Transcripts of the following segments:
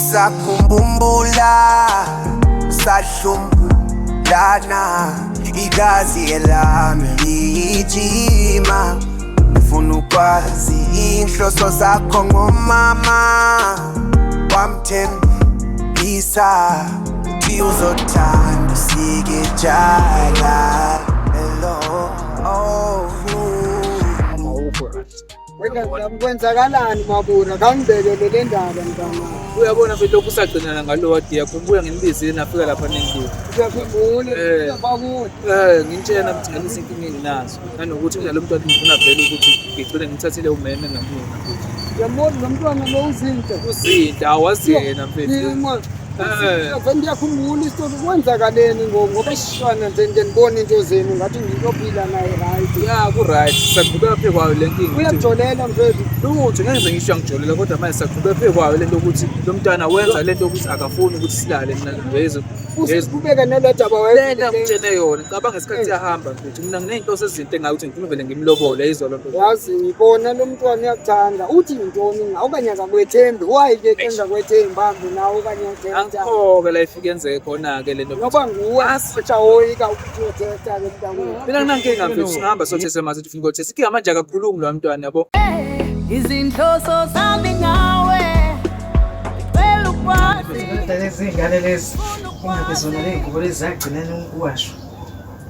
Usakhumbula Usadlumbulana Igazi elami lijima Ngifuna ukwazi inhloso zakho ngomama Wamthembisa uthi uzothanda usikejala. Hello, oh. Kwenzakalani Mabura? Kangibekele le ndaba mntana. Uyabona mfethu, lokhu usagcinana ngalo wadi yakho, ngibuya nginibizile nafika lapha nendlini. Uyakhumbula Eh. bakude. Ngintshena ukuthi ngalezi inkinga enginazo nanokuthi kunalo mntwana ngifuna vele ukuthi ngigcine ngimthathele umeme ngamyena futhi. Uyambona lo mntwana lo uzinto. Uzinhle awazi yena mfethu. Eh. Vele ngiyakhumbula isitori, kwenzakaleni ngoba isishwana nje nje ngibona into zenu ngathi ngiyophila naye, right? Ya, ku-right, saqhubeka phe kwayo le nkinga. Uyakujolela mfethu. Lutho, ngeke ngize ngisho uyangijolela, kodwa manje saqhubeka phe kwayo lento ukuthi lo mntwana wenza lento yokuthi akafuni ukuthi silale mina ngeze. Usiqhubeka nalo daba. Lento angitshene yona, cabanga isikhathi siyahamba mfethu. Mina nginey'nhloso ezinhle ngayo ukuthi ngifuna vele ngimlobole izolo mfethu. Yazi ngibona lo mntwana uyakuthanda. Uthi yintoni nga okanye akakwethembi? Why ke engakwethembi hambe nawe okanye uthetha? Angikho-ke la ifike yenzeke khona-ke lento. Ngoba nguwe ojawoyika ukuthi uyothetha ke mntakwethu. Mina nginankinga mfethu, singahamba sothese mase ufuna ukuyothesa. Inkinga manje akakhulumi lo mntwana yabo. Izinhloso zami ngawe, ngicela ukwazi. Lezi ngane lezi ingabe zona ley'ngubo lezi zagcineni ukuwashwa,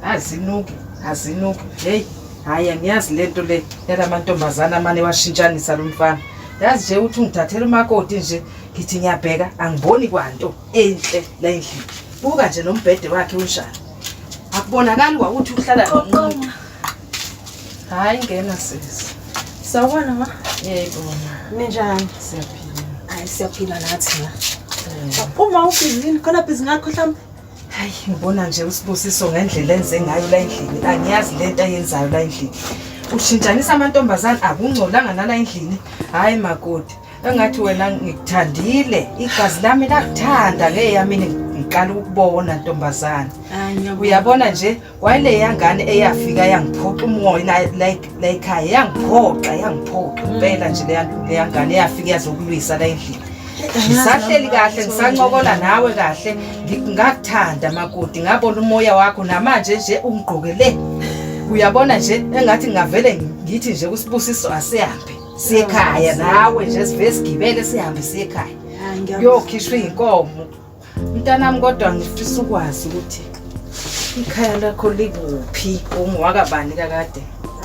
azinuki, azinuki. Heyi, hhayi, angiyazi le nto le yala mantombazane amane washintshanisa lo mfana. Yazi nje ukuthi ungithathela umakoti nje, ngithi ngiyabheka angiboni kwanto enhle la endlini. Buka nje nombhede wakhe unjani, akubonakali wawuthi uhlala nomuntu. Hhayi, ngena sisi. Sawubona ma. Yebo ma. Ninjani? Siyaphila. Hayi, siyaphila nathi ma. Uma ubhizi yini? Khona bhizi ngakho mhlawumbe? Hayi, ngibona nje uSibusiso ngendlela enze ngayo la endlini. Angiyazi lento ayenzayo la endlini. Ushintshanisa amantombazane, akungcolanga nala endlini. Hayi makoti, engathi wena ngikuthandile, igazi lami lakuthanda ngeyami ngiqala ukubona ntombazane. Uyabona nje wayeleya ngane eyafika yangiphoxa umoya la ekhaya, yangiphoxa, yangiphoxa impela nje leya ngane eyafika yazokulwisa la endlini. Ngisahleli kahle, ngisancokola nawe kahle, ngakuthanda makoti, ngabona umoya wakho namanje nje ungigqokele. Uyabona nje engathi ngingavele ngithi nje kuSibusiso asihambe siye ekhaya nawe nje, sivele sigibele sihambe siye ekhaya kuyokhishwa iy'nkomo mntanami. Kodwa ngifisa ukwazi ukuthi ikhaya lakho likuphi, ungowakabani kakade?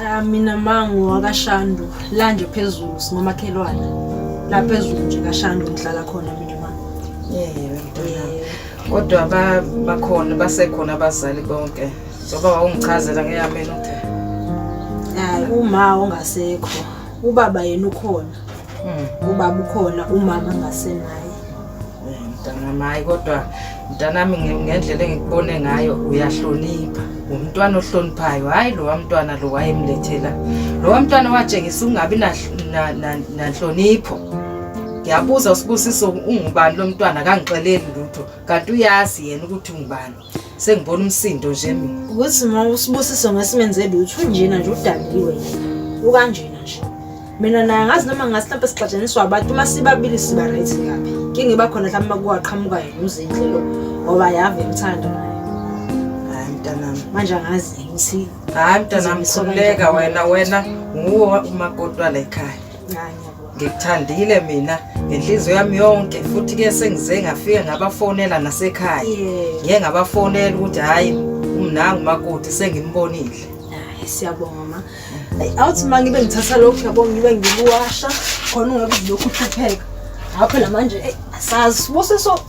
Ah, mina ma ngowakaShandu la nje phezulu, singomakhelwane la phezulu nje kaShandu ngihlala khona mina ma. Yebo mntanami, kodwa bakhona, basekhona abazali bonke? Njengoba wawungichazela ngeyamini uthe Hayi, uma ongasekho, ubaba yena ukhona. Ubaba ukhona, umama angasenaye. Mntanami, hayi kodwa mntanami, ngendlela engikubone ngayo uyahlonipha, umntwana ohloniphayo. Hhayi, lowa mntwana lo wayemlethela lowa mntwana watshengisa ukungabi nanhlonipho. Ngiyabuza, uSibusiso ungubani lo mntwana? Kangixeleli lutho, kanti uyazi yena ukuthi ungubani. Sengibona umsindo nje mina. Ukuthi ma uSibusiso ngesimenze lutho, unjena nje, udaliwe yena, ukanjena nje. Mina naye angazi noma ngasi mhlawumbe sixatshaniswa abantu. Uma sibabili siba right kabi, inkinga iba khona mhlawumbe uma kuwaqhamuka yena uZinhle lo, ngoba yave emthanda naye. Hhayi mntanami. Manje angazi ukuthi Hhayi mntanami. Izomiswa Khululeka. kanjani? Wena nguwe umakoti wala ekhaya. Hayi, ngiyabonga. Ngikuthandile mina ngenhliziyo yami yonke, futhi-ke sengize ngafika ngabafonela nasekhaya. Ngiye ngabafonela ukuthi hhayi, umnangu umakoti sengimbonile. Hayi, siyabonga ma. Ayi, awuthi ma ngibe ngithatha lokhu yabo, ngibe ngikuwasha khona ungeke uzilokhu uhlupheka. Hawu phela manje, eyi, asazi Sibusiso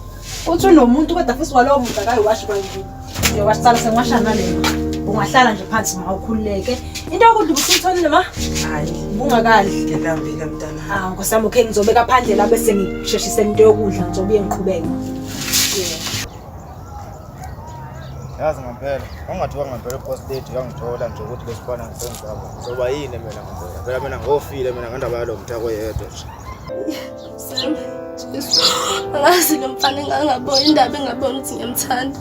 uthi unomuntu, kodwa futhi kwalowo muntu akayiwashi kwanjini. Ngiyowasha sala sengiwasha nalena. Ungahlala nje phansi ma, ukhululeke. Into yokudla ubusuyitholile ma? Hhayi. Ubungakadli? Ngilambile mntana. Ah, nkosi yami, okay, ngizobeka phandle la bese ngisheshisela into yokudla, ngizobuye ngiqhubeke. Yeah. Yazi ngempela, wangathiwa ngempela uboss lady uyangithola nje ukuthi lesifana ngisenzabo. Ngizoba yini mina ngempela? Phela mina ngofile mina ngendaba yalo mthako yedwa nje. Sam, Jesu, angazi lo mfana engangabona indaba engabona ukuthi ngiyamthanda.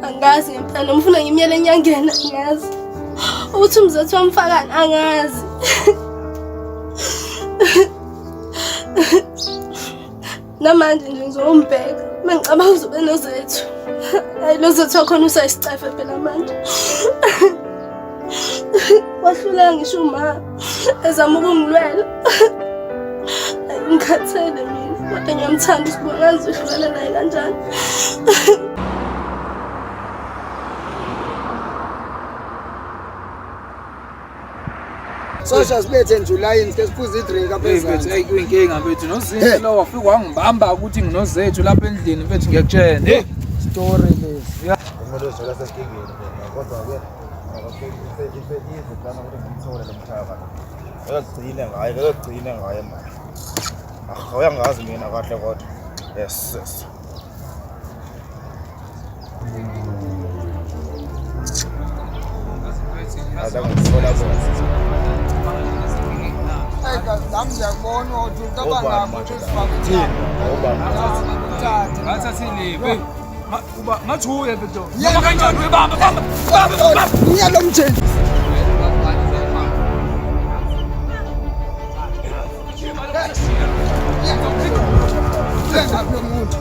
Angazi ngempela noma ufuna ngimyele enyangeni, angazi. Ukuthi umzothu wamfakani, angazi. Namanje nje ngizombheka. Uma ngicabanga uzobe noZethu. Hayi lo Zethu wakhona usayisicefe phela manje. Wahluleka ngisho uma ezama ukungilwela. Hayi, Ngikhathele mina. Kodwa ngiyamthanda uSibonga ngizohlukana naye kanjani. Sosha sibethe nje ulayini ke siphuze idrink apha Hey mfethu, ezansi. hey kuyinkinga mfethu. Nozinhle Hey. lo wafika wangibamba ukuthi nginozethu lapha endlini mfethu ngiyakutshela. Hey, Story lesi. Kumele uzithola senkingeni mina kodwa-ke ize plana ukuthi ngimthole lo mthaka. Ngeke ngaye, ngeke ngaye manje. Ah, uyangazi mina kahle kodwa. Yes, yes. Azangithola bona. Hey, nami ngiyakubona ukuthi ucabanga Obani ukuthi manje usifake Thini? Obani? Uthathe. Ngathathile hey. Uba ngathi uye mfethu. Yeah. Noma kanjani uyibamba bamba. Bamba bamba. Uya lo mthetho.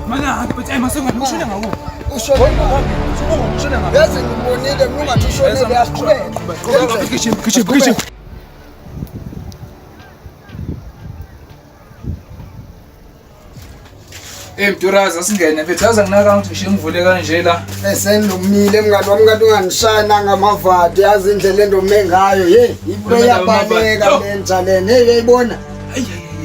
Mana mfethu, hey masengathi ushone ngaku. Ushone. Ushone ngaku. Yazi ngibonile mina ungathi ushonele yasiqhubeka. Gijima gijima gijima. Eh Mturaza singene mfethu, yazi anginaka ukuthi ngishiye ngivule kanje la. Esendomile mngani wami kanti ungangishaya nangamavadi yazi indlela endome ngayo hey ibuye yabaleka lenja lena hey uyayibona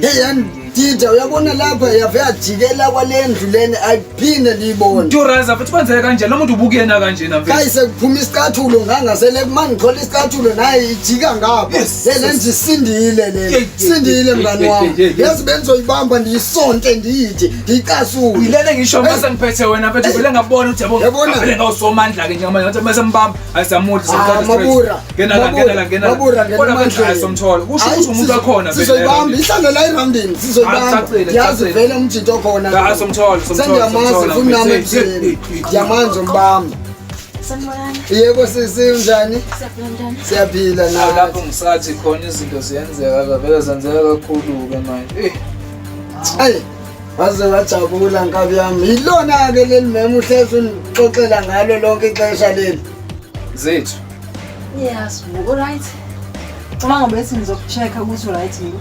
hey yandida uyabona lapha yave yajikela kwale ndlu lena ayiphinde ndiyibone Mturaza mfethu kwenzeka kanje lo muntu ubukuyena kanjena mfethu. kayi sekuphuma isicathulo ngangasele kuma ngithola isicathulo naye ijika ngapha Yes, le le nje isindile le Yeah, yeah, sindile yeah, mngani yeah, wami yeah, yeah. yazi bengizoyibamba ndiyisonte ndiyithi ndiyicasule Yilele ngisho mase ngiphethe wena mfethu vele ngabona ukuthi yabo Yabona? vele ngawusomandla ke njengamanje ngathi mase mbamba ayisamudli Ah, Mabura, Ngena la ngena la ngena la. Mabura, ngena Kodwa mfethu emandleni. hayi somthola. Kusho Hayi, ukuthi umuntu wakhona vele. sizoyibamba ihlale la erandini sizoyibamba Ah, kucacile, yazi kucacile. vele umjito okhona Ah, somthola, somthola, sengiyamazi somthola, futhi nami mfethu. Hey, ekuseni hey, hey. ndiyamazi umbamba Sanibonani. yebo sisi unjani Siyaphila njani? siyaphila Awu, nathi Lapho ngisathi khona izinto ziyenzeka vele zenzeka kakhulu ke manje. Eh ayi waze wajabula nkabi yami yilona-ke leli mema uhlezi undixoxela ngalo lonke ixesha leli zethu. Yeah, Sibu, uright. Cabanga bethi ngizokucheck-a ukuthi uright yini.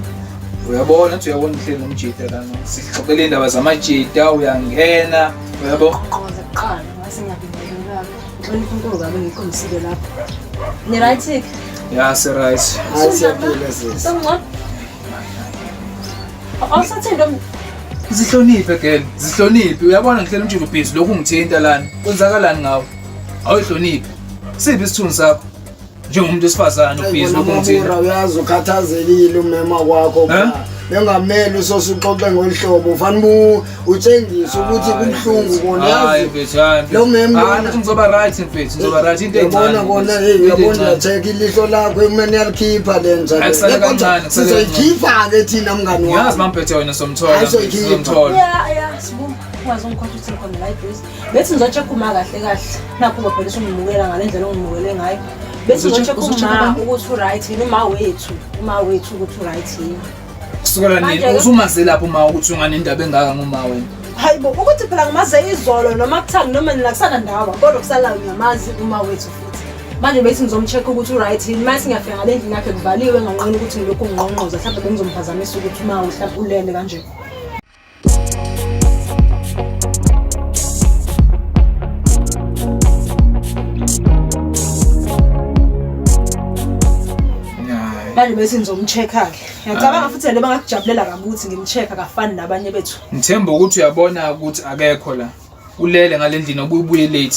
Uyabona uthi uyabona uhleli nomjita lana. Sixoxela indaba zamajita uyangena uyabo. Qoze kuqala, ngase ngiyabingelela. Ngixolisa inkulu kabi ngikhombisile lapho. Ni right ke? Ya se right. hayi siyaphila sisi Sengcono. Awusathini lo Zihloniphe girl, zihloniphe. Uyabona ngihleli umjita ubhizi lokhu ngithinta lana. Kwenzakalani ngawe? Awuyihloniphi. Siphi isithunzi sakho? Njengomuntu wesifazane ubhizi lokhu ngithinta. Mabura uyazi ukhathazekile umema kwakho Eh? bra. Bengamele usosuxoxe ngolu hlobo ufanele utshengise ukuthi kubuhlungu kona Hayi yazi mfethu, hayi mfethu. Lo mem Hayi, lona- mfethu ngizoba right mfethu, ngizoba right into encane. Uyabona kona mfethu, hey into uyabona encane. uyacheck ilihlo lakho kumele yalikhipha le nja le. Hayi, kusale Kodwa kancane, kusale sizoyikhipha-ke thina mngani Ngiyazi wami mamphethe wena somthola. Hayi, mfethu, soyikhipha. Somthola. Yeah, yeah, Sibu. Ungaze ungikhohle ukuthi ngikhona la eduze. Bethi ngizocheck uma kahle kahle. Nakho ngoba phela usungimukela ngale ndlela ongimukele ngayo. Bethi Uzocheck- ngizocheck uzocheck uma ubani? ukuthi uright yini, uma wethu, uma wethu ukuthi uright yini. Kusukela nini? Manje-ke- Usumaze lapho uma ukuthi unganendaba engaka ngoma wena. Hayi bo, ukuthi phela ngimaze izolo noma kuthanga noma nina kusana ndawa, kodwa kusala ngiyamazi uma wethu futhi. Manje bethi ngizomcheck ukuthi uright yini. Mase ngiyafika ngale ndlini yakhe kuvaliwe nganqena ukuthi ngilokhu ngingqongqoza, mhlawumbe bengizomphazamisa ukuthi uma mhlawumbe ulele kanje. Hayi. Manje bese ngizomcheck-a ke. Ngiyacabanga futhi le bangakujabulela kabi ukuthi ngimcheck akafani nabanye bethu. Ngithemba ukuthi uyabona ukuthi akekho la. Ulele ngalendlini obuye ubuye late.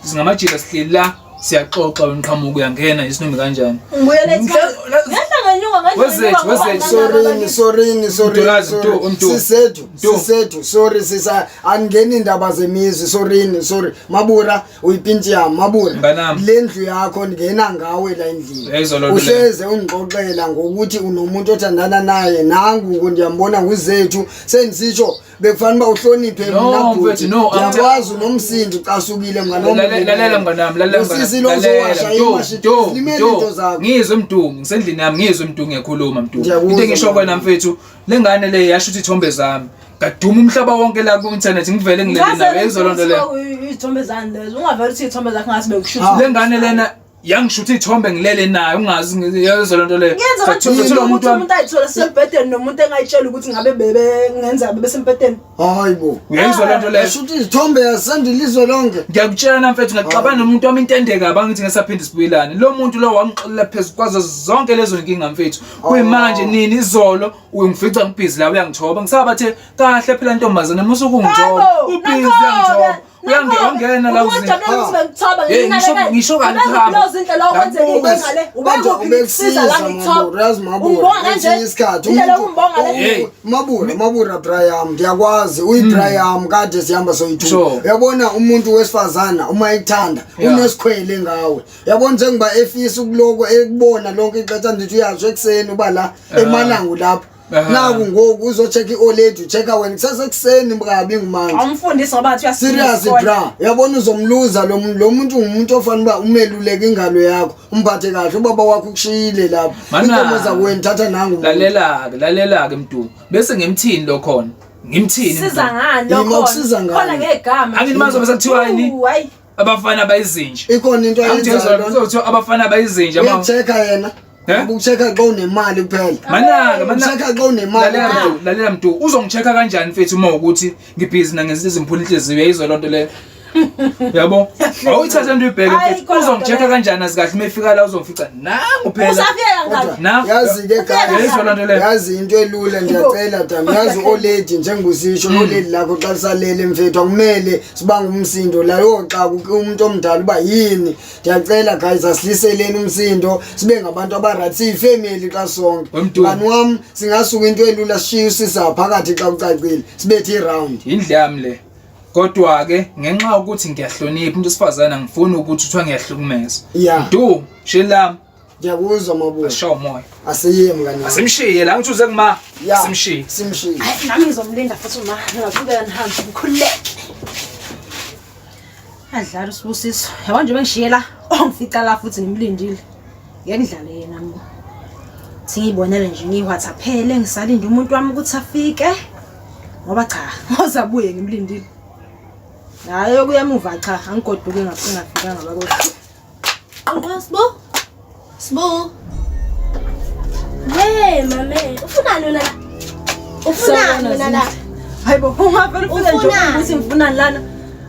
Singamajita sihleli la siyaxoxa wena uqhamuka uyangena isinumi kanjani. Ngibuye late. Ngihla- Ngehla ngenyuka Wezethu, wezethu. Sorry, sorry, sorry. Mtulazi, sorry. Mtu, Mtu. Sisethu, Mtu. sisethu. Sorry sisa angeni indaba zemizi. Sorry, sorry. Mabura uyipintshi yami, Mabura. Mnganami. Le ndlu yakho ngena ngawe la endlini. Uyayizwa loo nto leyo. Uhleze ungixoxela ngokuthi unomuntu othandana naye nangu ndiyambona nguzethu. Sendisitsho bekufanele uba uhloniphe No, mina bhuti. mfethu, no, Ndiyakwazi unomsindo ucasukile mngani wami. Lalela mngani wami, lalela mngani Usisi lo wami. uzowasha Lalela, imashi- Mdu, limele Mdu, into zakho. Ngizwe Mdu, ngisendlini yami ngizwe Mdu ngiyakhuluma Mdu. Ngiyakuzwa, Into engisho mngani. kwena mfethu, lengane le yasho ukuthi ithombe zami. Ngaduma umhlaba wonke la ku-internet ngivele ngilele nayo yezwa loo nto leyo. Izithombe zani lezo? Ungavele uthi izithombe zakhe ngathi bekushutha. Le ngane lena yangishutha iy'thombe ngilele nayo ungazi yezwa loo nto leyo. Ngenza Sathola kanjani umuntu ukuthi wami. umuntu ayithole sembhedeni nomuntu engayitshela ukuthi ngabe bebe ngenza bebe sembhedeni. Hayi bo. Uyayizwa loo nto leyo? Yashuthi izithombe yasenda ilizwe lonke. Ngiyakutshela na mfethu ngaxabana nomuntu wami into ende kabi angithi ngesaphinde sibuyelane. Lo muntu lo wangixolela phezu kwazo zonke lezo nkinga mfethu. Kuyimanje nini izolo uyongifica ngibhizi la uyangithoba. Ngisabathe kahle phela ntombazane musu ukungithoba. Ubhizi uyangithoba. Uyangena la uzinto. Hey, ngisho kanti Kodwa ubekusiza Mabura, yazi Mabura, kwesinye isikhathi Hey. Mabura, Mabura Brian, ndiyakwazi uyiBrian kade sihamba soyi-two. Sure. Uyabona umuntu wesifazana uma ekuthanda Yeah. unesikhwele ngawe. Uyabona njengoba efisa ukuloko ekubona lonke ixesha ndithi uyasho ekuseni uba la emalangu lapho. Aha. Naku ngoku uzocheck i-oledi ucheck-a wena kusesekuseni kabi ngumanje. Awumfundisi ngoba ngathi Serious bra, uyabona uzomluza lo muntu, lo muntu ngumuntu ofanele uba umeluleke ingalo yakho, umphathe kahle, ubaba wakho ukushiyile lapho. Mana. Inkomo zakwenu thatha nangu. umuntu. Lalela-ke, lalela-ke Mdu. Bese ngimthini lo khona? Ngimthini? Mdu? Siza ngani Yima, lokho? ukusiza ngani? Khona ngegama. Angithi manje sekuthiwa yini? Uh, hayi. Abafana bayizinja. Ikhona into ayenzayo lona. Kuthiwa abafana bayizinja ma. Uyakucheck-a yena. Eh? Ukucheck-a xa unemali kuphela. Manaka, manaka. Ukucheck-a xa unemali Lalela kuphela. Mdu, lalela Mdu. Uzongichecka kanjani mfethu uma ukuthi ngibhizi na ngezinto ezimphula inhliziyo uyayizwa loo nto leyo. Yabo? Awuyithatha into uyibheke Hayi, mfethu. khona Uzongichecka kanjani azi kahle uma efika la uzongifica nangu phela. Usafika ngani? Na? Yazi-ke Uyayizwa loo nto leyo? yazi into elula ndiyacela dam yazi oledi njengobusisho oledi lakho xa lisalele mfethu akumele sibange umsindo layo xa umuntu omdala uba yini ndiyacela guys asiliseleni umsindo sibe ngabantu abarayithi siyifemeli xa sonke Wemdu. mngani wam singasuka into elula sishiye usisa phakathi xa kucacile sibethe iround Indlu yami le. Kodwa ke ngenxa yokuthi ngiyahlonipha umuntu wesifazane angifuni ukuthi kuthiwa ngiyahlukumeza. Yeah. Mdu, shela ndiyakuzwa mabuya ashaw umoya. asiye mngani wam Asimshiye la ngithuze kuma. Ya, Simshiye. simshiye Hayi nami ngizomlinda futhi uma ngingaqhubeka nihambe ngikhululeke. Adlala uSibusiso. Yabo nje bengishiye la, ongifica la futhi ngimlindile. Ngeke ngidlale yena mina. Thi ngiyibonele nje ngiyiwhatsaphele ngisalinde umuntu wami ukuthi afike. Ngoba cha, ozabuye ngimlindile. Hayi okuya emuva cha, angigoduke ngafingafikanga bakwethu. Qonqo Sbu. Sbu. We mame, ufunani wena la? Ufunani wena la? Hayibo, ungavele ufike nje Ufunani? ukuthi ngifunani lana.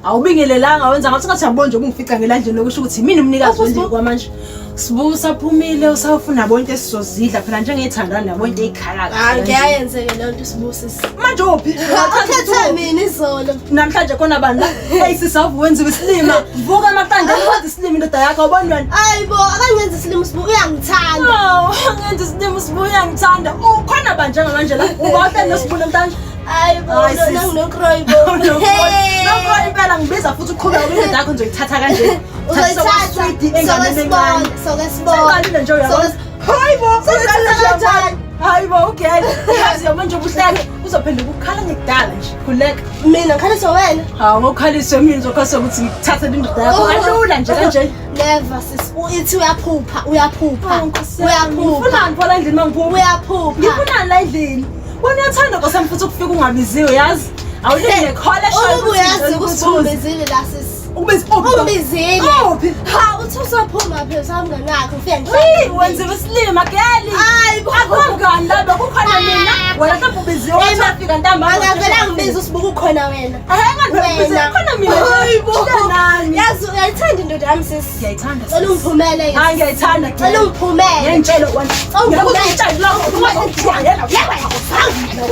Awubingelelanga wenza ngathi ngathi uyabona nje ubungifica ngelandlini lokusho ukuthi mina umnikazi wendlu kwamanje. Sibu usaphumile usawufuna yabo into esizozidla phela njengeyithandana yabo into eyikhala Hayi kahle. ngiyayenzeke leyo nto Sibusisi. Manje uphi? Ukhethe mina izolo. Namhlanje khona bani la? Hey sisavu wenziwe isilima. Vuka amaqanda wenza isilima indoda yakho awuboni wena. Hayi bo, akangenzi isilima Sibu uyangithanda. Oh, ngenza isilima Sibu uyangithanda. Ukhona ba njengamanje la? Ubahle noSibu namhlanje. Hayi bo, Hayi, sis. nanginoKroy bo. Nokroy impela ngibiza futhi uqhubeka indoda yakho ngizoyithatha kanje. Uzoyithatha. enganeni encane. Soke sibone. Sengiqalile nje uyabona. Hayi bo, sengiqalile nje uyabona. Hayi bo, ugele. Yazi yabo nje ubuhleke uzophenduka ukukhala ngekudala nje. Khuleka. Mina ngikhaliswa wena. Hawu ngokukhaliswe mina uzokhaliswa ukuthi ngikuthathe indoda yakho kalula nje kanje. Never sis. Ithi uyaphupha, uyaphupha. Uyaphupha. Ngifunani pho la endlini mangiphupha? Uyaphupha. Ngifunani la endlini? Wena uyathanda nkosami futhi ukufika ungabiziwe yazi? Awulinde nekhola eshoyo Ukuba uyazi ukuthi ungibizile la sis. Ubizi uphi? Ungibizile. Uphi? Ha, uthi usaphuma phela usamngani wakho ufike Hey, wenziwe isilima geli. Hayi bo. Akungani la bekukhona mina. Wena mhlawumbe ubiziwe wathi wafika ntambama. Angavele angibize usibuka ukhona wena. Eh, ngani Wena. khona mina. Hayi bo. Nami. Yazi uyayithanda indoda yami sis. Ngiyayithanda. Cela ungiphumele. Hayi ngiyayithanda. Cela ungiphumele. Ngiyangitshela wena. Ngiyakutshela Ngiyakutshela.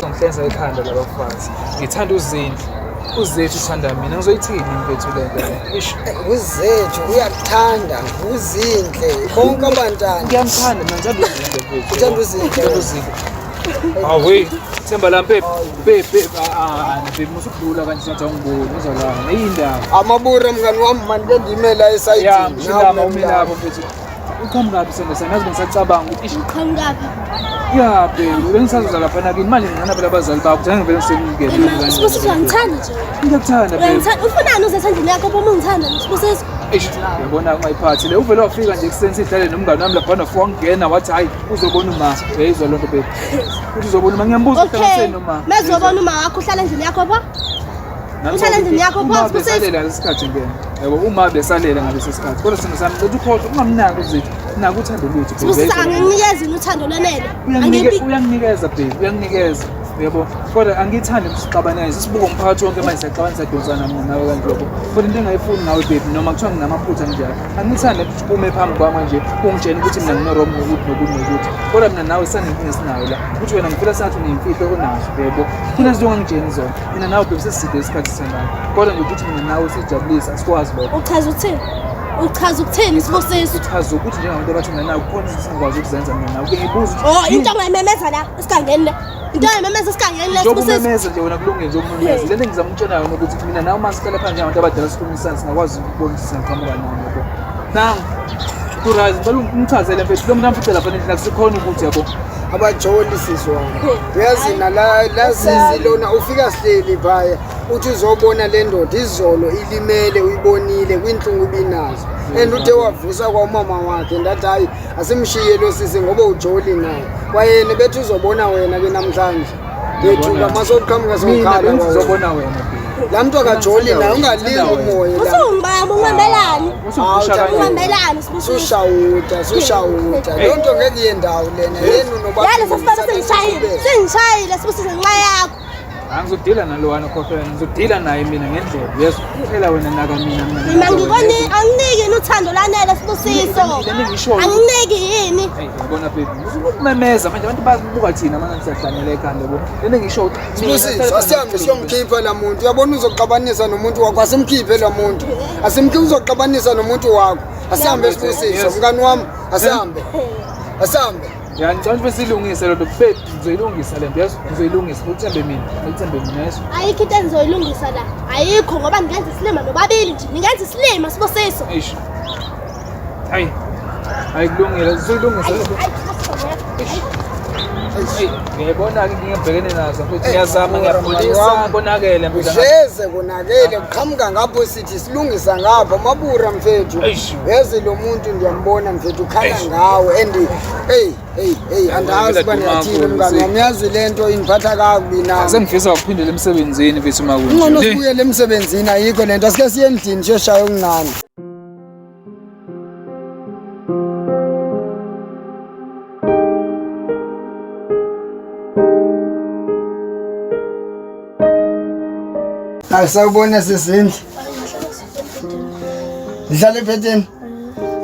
Ngihlenza ikhanda labafazi. Ngithanda uzindlu. Uzethu uthanda mina. Ngizoyithini mfethu le nto le? Ish. Uzethu uyakuthanda uzinhle bonke abantwana Ngiyamthanda mina ngithanda uzinhle mfethu. Uthanda uZinhle? Ngithanda uzinhle. Awe, themba lami babe. Babe, babe, ah, babe musukudlula kanje sathi awungiboni uzalana. Eyindaba. Amabura mngani wami mani ke ndime la Ya, esayidini mshilama umi lapho mfethu. Uqhamukaphi sende sami yazi bengisacabanga ukuthi ish Uqhamukaphi? ya babe bengisazoza lapha kini manje ngingana phela abazali bakho ukuthi ngivele ngisemukele. Sibusiso uyangithanda nje. Ngiyakuthanda babe. Uyangithanda. Ufunani uze esandleni yakho uma ungithanda Sibusiso? Eish, yabona ungayiphathi le. Uvele wafika nje ekuseni sihlale nomngane wami lapha nofika wangena wathi hayi uzobona uma. Uyayizwa loo nto baby. Uthi uzobona uma ngiyambuza Okay. uhlanganiseni noma. Mezobona uma wakho uhlala endlini yakho pho? Uhlala endlini yakho pho, Uma Sibusiso? besalela ngalesi sikhathi ngena. Yabo uma besalela ngalesi sikhathi. Kodwa simo sami cela ukhohlwe ungamnaki uZethu. Naka uthando lwethu. baby. Sibusiso anginikezi yini uthando lwanele? Angiphi Uyanginikeza baby, uyanginikeza. Yebo. Kodwa angithandi ukuthi sixabane sibuke umphakathi wonke manje siyaxabana siyadonsana mina nawe kanje yabo. Kodwa into engayifuni ngawe baby noma kuthiwa nginamaphutha kanjalo. Angithandi ukuthi ume phambi kwami nje ungitshene ukuthi mina ngino-wrong ngokuthi nokuthi nokuthi. Kodwa mina nawe sanenkinga esinayo la. Ukuthi wena ngifila sengathi uneyimfihlo onazo yebo. Kunezinto ongangitsheni zona. Mina nawe baby seside isikhathi sithandana. Kodwa nje ukuthi mina nawe sijabulise asikwazi lokho. Uchaza ukuthini? Uchaza ukuthini Sibusiso? Chaza ukuthi njengabantu abathandanayo kukhona izinto esingakwazi ukuzenza mina nawe. Ke ngibuza ukuthi Oh, into ongayimemeza la esigangeni le. Into ongayimemeza esigangeni le njengoba Sibusiso. umemeza nje wena kulungile nje umemeza lento engizama ukutshela yona ukuthi mina nawe uma sihlala phansi njengabantu abadala sikhulumisana singakwazi ukubona ukuthi singaqhamuka nani yabo nangu kurazi ngicela umchazele mfethu lo muntu amfice lapha endlini akusikhona ukuthi yabo Abajoli sisi wami. Uyazi nala la sisi lona ufika sihleli phaya uthi uzobona le ndoda izolo ilimele uyibonile kwinhlungu ibinazo. And uthe wavusa kwamama wakhe ndathi hayi asimshiye lo sisi ngoba ujoli naye. Kwayena bethi uzobona wena ke namhlanje. Yethuka masoqhamuka mina sokhala. bengizobona wena baby. La mntu akajoli naye ungalingi umoya la. Usungibamba ungibambelani? Usungipusha kanje. Ungibambelani Sibusiso? Sushawuta, sushawuta. Leyo nto ngeke iye ndawo lena. Yenu nobabili. Yale sesibaba sengishayile. Sengishayile Sibusiso ngenxa yakho. Angizodila nalowana khohlwa wena ngizodila naye mina ngendlela yezwa phela wena naka mina mina Mina ngikoni anginiki yini uthando lanele Sibusiso? Lento engishoyo. Anginiki yini? Hey, yabona baby, usukumemeza manje abantu babuka thina manje siyahlanyela ekhanda yabo. Lento engisho Sibusiso, asihambe siyomkhipha la muntu. Uyabona uzoxabanisa nomuntu wakho, asimkhiphe la muntu. Asimkhiphe uzoxabanisa nomuntu wakho. Asihambe Sibusiso, mngani wami, asihambe. Asihambe. Ya ngicela ukuthi silungise lento babe, ngizoyilungisa lento yazi, ngizoyilungisa uthembe mina, uthembe mina yesu. Ayikho into engizoyilungisa la. Ayikho ngoba ningenza isilima nobabili nje. Ningenza isilima Sibusiso. Eish. Hayi. Hayi kulungile, sizoyilungisa lento. Ayi, Sibusiso. Hey, ngiyayibona ke ngibhekene nazo mfethu ngiyazama Mngani ngiyapholisa wami. konakele mfethu. Uhleze konakele kuqhamuka ngapho sithi silungisa ngapha mabura mfethu. Eish. Yazi lo muntu ndiyambona mfethu ukhala Eish. ngawe and hey hey hey andazi uba ndiyathini mngani wami. Yazi le nto indiphatha kakubi nami. Sengifisa ukuphindela emsebenzini mfethu makunje. Ngcono sibuyele emsebenzini ayikho lento asike siye endlini siyoshaya okuncane. Asawubona sisindle. Ngihlala ephetheni.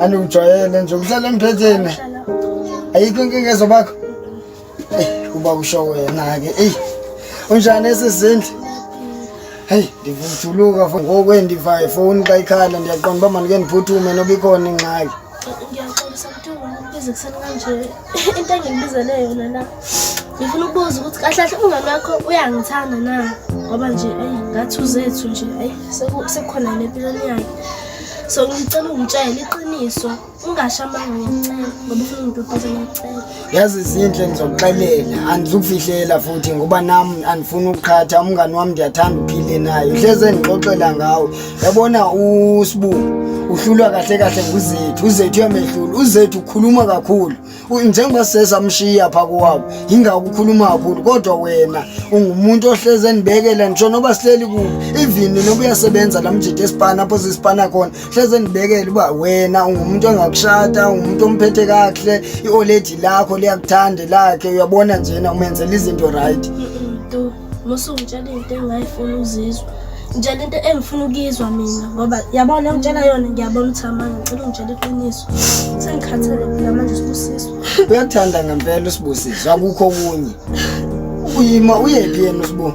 Andikujwayele nje ukuhlala emphetheni. Ayikho inkinga ezobakho. Eh, kuba kusho wena ke. Ey. Unjani esizindle? Hey, ndivuthuluka ngoku endiva ifowuni xa ikhala ndiyaqonda uba mandike ndiphuthume noba ikhona ingxaki. Ngiyaxolisa Mntungwa ukubiza ekuseni kanje. Into engikubizele yona la. Ngifuna ukubuza ukuthi kahle kahle umngani wakho uyangithanda na? Ngoba nje eyi ngathi uzethu nje eyi sekukhona nempilweni yakhe. So ngicela ungitshele iqiniso. Ungasho amanga ngiyacela ngoba ufuna ungiduduze ngiyacela. Yazi zinhle ngizokuxelela andizukufihlela futhi ngoba nami andifuni ukuqhatha umngani wami ndiyathanda uphile naye uhleze endixoxela ngawe yabona uSibu uhlulwa kahle kahle nguzethu uzethu uyamehlula uzethu ukhuluma kakhulu Njengoba sesamshiya pha kowabo yingako ukhuluma kakhulu kodwa wena ungumuntu ohleze endibekela ngisho noba sihleli kuphi even noba uyasebenza la mjidi esipana apho sisipana khona hleze endibekela uba wena ungumuntu ongakushada ungumuntu omphethe kakuhle i-oledi lakho liyakuthanda lakhe uyabona njena umenzela izinto right. Ntu, musungitshela into engingayifuni ukuzizwa. Ngitshela into engifuna ukuyizwa mina ngoba yabona ngitshela yona ngiyabona ukuthi amanga ngicela ungitshele iqiniso. Sengikhathele mina manje Sibusiso. Uyakuthanda ngempela uSibusiso akukho okunye. Uyima uyephi yena uSibu?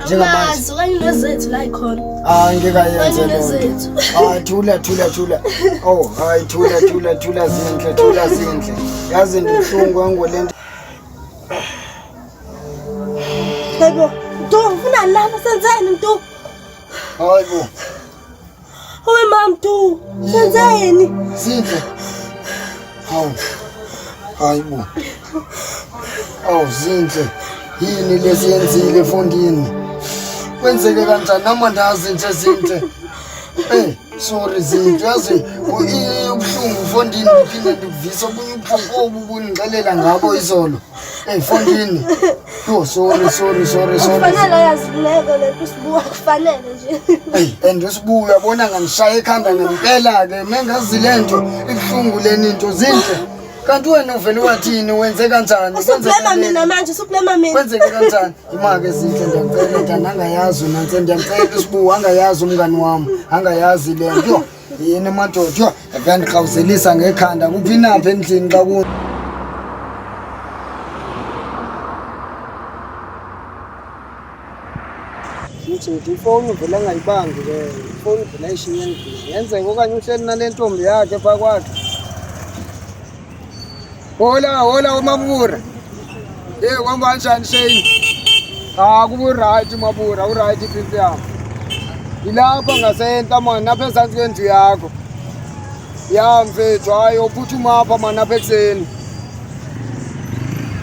Njengamanje. Angazi okanye nozethu la ikhona. Hayi ngeke ayenze Okanye loo nto. nozethu. Hayi thula thula thula. Oh hayi thula thula thula zinhle thula zinhle. Yazi ndibuhlungu ngole nto. Hayibo, Ntu ufunani lapha senzeni Ntu? Hayibo. Owe mam Ntu, senzeni? Zinhle. Hawu. Hayibo. Awu Zinhle. Yini lesiyenzile efundini? Kwenzeke kanjani nami andazi nje Zinhle. Eh. Sorry Zinto, yazi ubuhlungu mfondini ngiphinde ndikuvisa obunye ubuhlungu obu ubundixelela ngabo izolo. Ey mfondini. Yho sorry sorry sorry sorry. Kufanele uyazileka le nto usibuka kufanele nje. Ey and usibuya uyabona ngangishaya ekhanda ngempela ke mengazi lento ibuhlungu leni into zinhle. Kanti wena uvele wathini wenze kanjani? Usublema mina manje, usublema mina. Kwenzeke kanjani? Imake zinhle ndiyacela mntana angayazi unantse ndiyamcela usibuwu angayazi umngani wami angayazi le nto. Yho yini madoda yho uyandirhawuzelisa ngekhanda kuphi napha endlini xa ku Mjidi ifowuni uvele angayibambi ke ifowuni uvele ayishiye endlini yenzeka okanye uhleli nale ntombi yakhe phaa kwakhe. Hola, hola uMabura. Hey, kwamba kanjani Shane? Ah, kubu right Mabura, u right impilo yami. Ilapha ngasentla man, napha ezansi kwendlu yakho. Ya mfethu, hayi uphuthuma apha man apha ekuseni.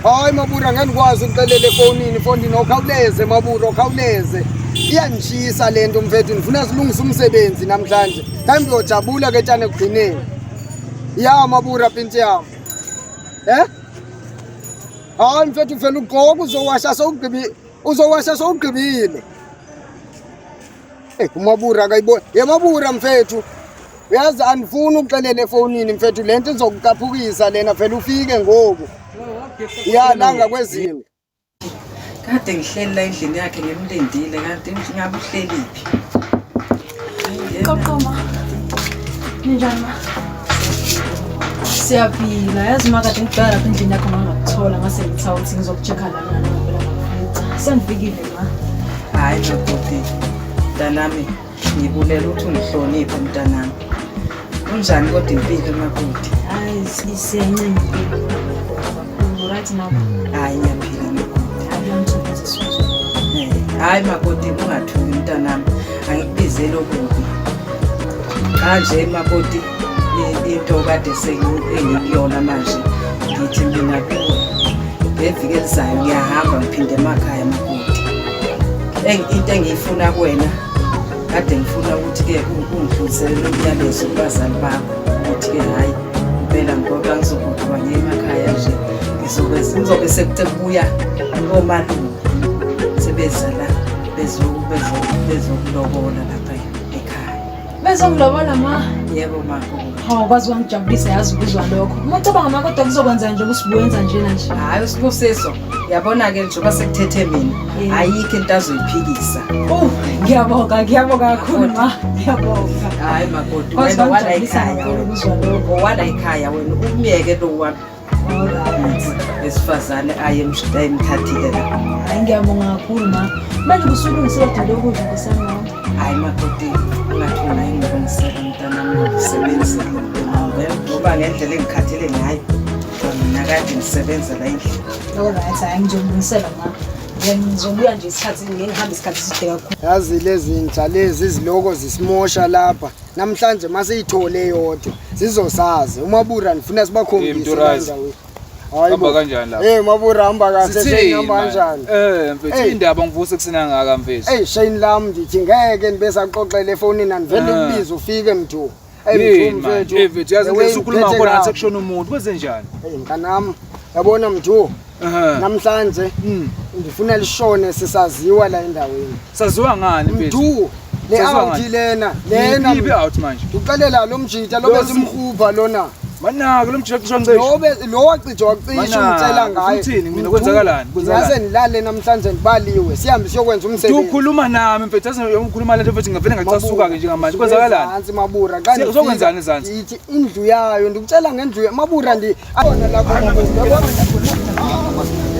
Hayi Mabura ngeke ngikwazi ukuxelela efonini, ifondini okhawuleze Mabura, okhawuleze. Iyangishisa lento mfethu, ngifuna silungise umsebenzi namhlanje. Mhlawumbe uyojabula ke tshane ekugcineni. Ya Mabura pinti yami. Eh? Hayi mfethu vele ugqoka uzowasha sowugqibile. Uzowasha sowugqibile. Eh uMabura akayiboni. Ye Mabura mfethu. Uyazi andifuni ukuxelela efonini mfethu lento izokucaphukisa lena vele ufike ngoku. Ya langa kwezimo. Kade ngihleli la endlini yakhe ngimlindile kanti ngabe uhleliphi? Qoqo ma. Ninjani ma? Siyaphila. Yazi ma kade ngibheka lapha endlini yakho ngangakuthola ngase ngithi awuthi ngizokucheck-a lana ngempela ngakufica. Sengifikile ma. Hayi makoti, mntanami ngibulela ukuthi ungihloniphe mntanami. Kunjani kodwa impilo makoti? Hayi siyancenga impilo. Kakhulu right now. Hayi ngiyaphila makoti. Hayi ngiyangithokozisa uzwa. Hayi makoti ungathuki mntanami, angikubizeli okubi. Kanje makoti into kade sengikuyona manje ngithi mina kuwe ngeviki elizayo ngiyahamba ngiphinde emakhaya makoti. Into engiyifuna kuwena kade ngifuna ukuthi-ke ungidlulisele lo myalezo kubazali bakho ukuthi-ke hhayi impela ngoba ngizogoduka ngiye emakhaya nje ngizobe sekubuya omalume sebeza la bezokulobola lapha ekhaya. Bezongilobola ma? Yebo makoti. Hawu kwazi wangijabulisa yazi ukuzwa lokho. Uma ucabanga ma kodwa kuzokwenza nje usibuyenza njena nje. Hhayi uSibusiso, yabona-ke njengoba sekuthethe mina, ayikho into azoyiphikisa. Oh, ngiyabonga, ngiyabonga kakhulu ma. Ngiyabonga. Hhayi makoti, Kwazi wena wala wangijabulisa ekhaya kakhulu wena. ukuzwa lokho. Owala ekhaya wena, umyeke lo wami. Wesifazane aye emthathile la. Hayi ngiyabonga kakhulu ma. Manje kusulungisela dala ukudla nkosi yami ma. Hayi makoti, ungathi ungayingilungisela mntanami ngokusebenzile ngoba ngendlela engikhathele ngayo mina kade ngisebenza la endlini. Alright, hayi ngizolungisela ma. Ngizobuya nje isikhathi ngeke ngihambe isikhathi eside kakhulu. Yazi lezi nja lezi iziloko zisimosha lapha. Namhlanje masiyithole yodwa sizosazi. UMabura ndifuna sibakhombise Mturazi. endaweni. Hayi Hamba bo. kanjani lapha? Eh Mabura hamba kahle Sithini Shane hamba manje? kanjani? Eh mfethu Hey. indaba ngivuse kusena ngaka mfethu. Ey Shane lami ndithi ngeke nibesaqoxela efonini andivele Ah. kubiza ufike mthu. Ey Yini mthu manje? mfethu. Eh mfethu yazi The way indlela usukhuluma ngiphethe ngakhona ngathi kabi. sekushona umuntu kwenzenjani? Hey mntanami, yabona mthu. Namhlanje ndifuna lishone sisaziwa la endaweni. Saziwa ngani mfethu? Mthu, le Saziwa out ngani? lena, lena. Yiphi out manje? Uxelela lo mjita lo Lo besimhuba lona. Manaka lo mjita cishe ngicishe. Lo be lo wacija wacisha Manaka, ungitshela ngaye. uthini mina? Mthu, Kwenzakalani? Kwenzakalani? Ngase ndilale namhlanje ndibaliwe. Sihambe siyokwenza umsebenzi. Ukhuluma nami mfethu, yazi ukhuluma lento mfethu ngavele ngacasuka ke njengamanje. Kwenzakalani? Ezantsi Mabura xa ndifika, Uzokwenzani ezantsi? Ithi indlu yayo ndikutshela ngendlu yayo Mabura ndi abona lapho Mabura. Uyabona?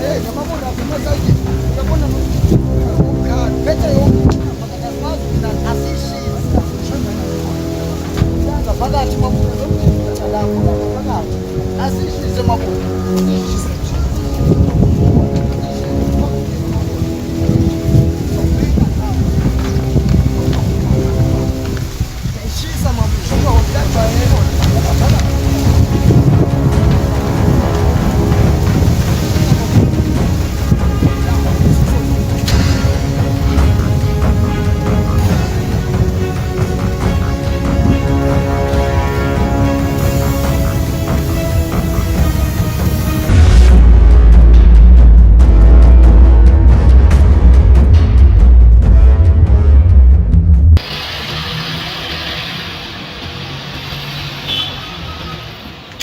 Eh, Mabura kumasayidi. Uyabona umkhalo. Phethe yonke. Asishisi. Phakathi Mabura lapho phakathi. Asishise Mabura. Asishise. Shisa Mabura.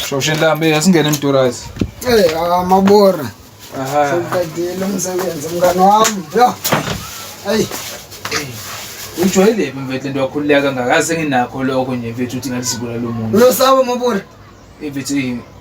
Shosheni lami asingene emdurazi. Eh, amabora. Aha. Sewuqedile umsebenzi mngani wami. Yo. Hey. Ujwayele mfethu lento wakhululeka kangaka senginakho lokho nje mfethu uthi ngathi sibulala umuntu. Uyosaba mabora. Mfethu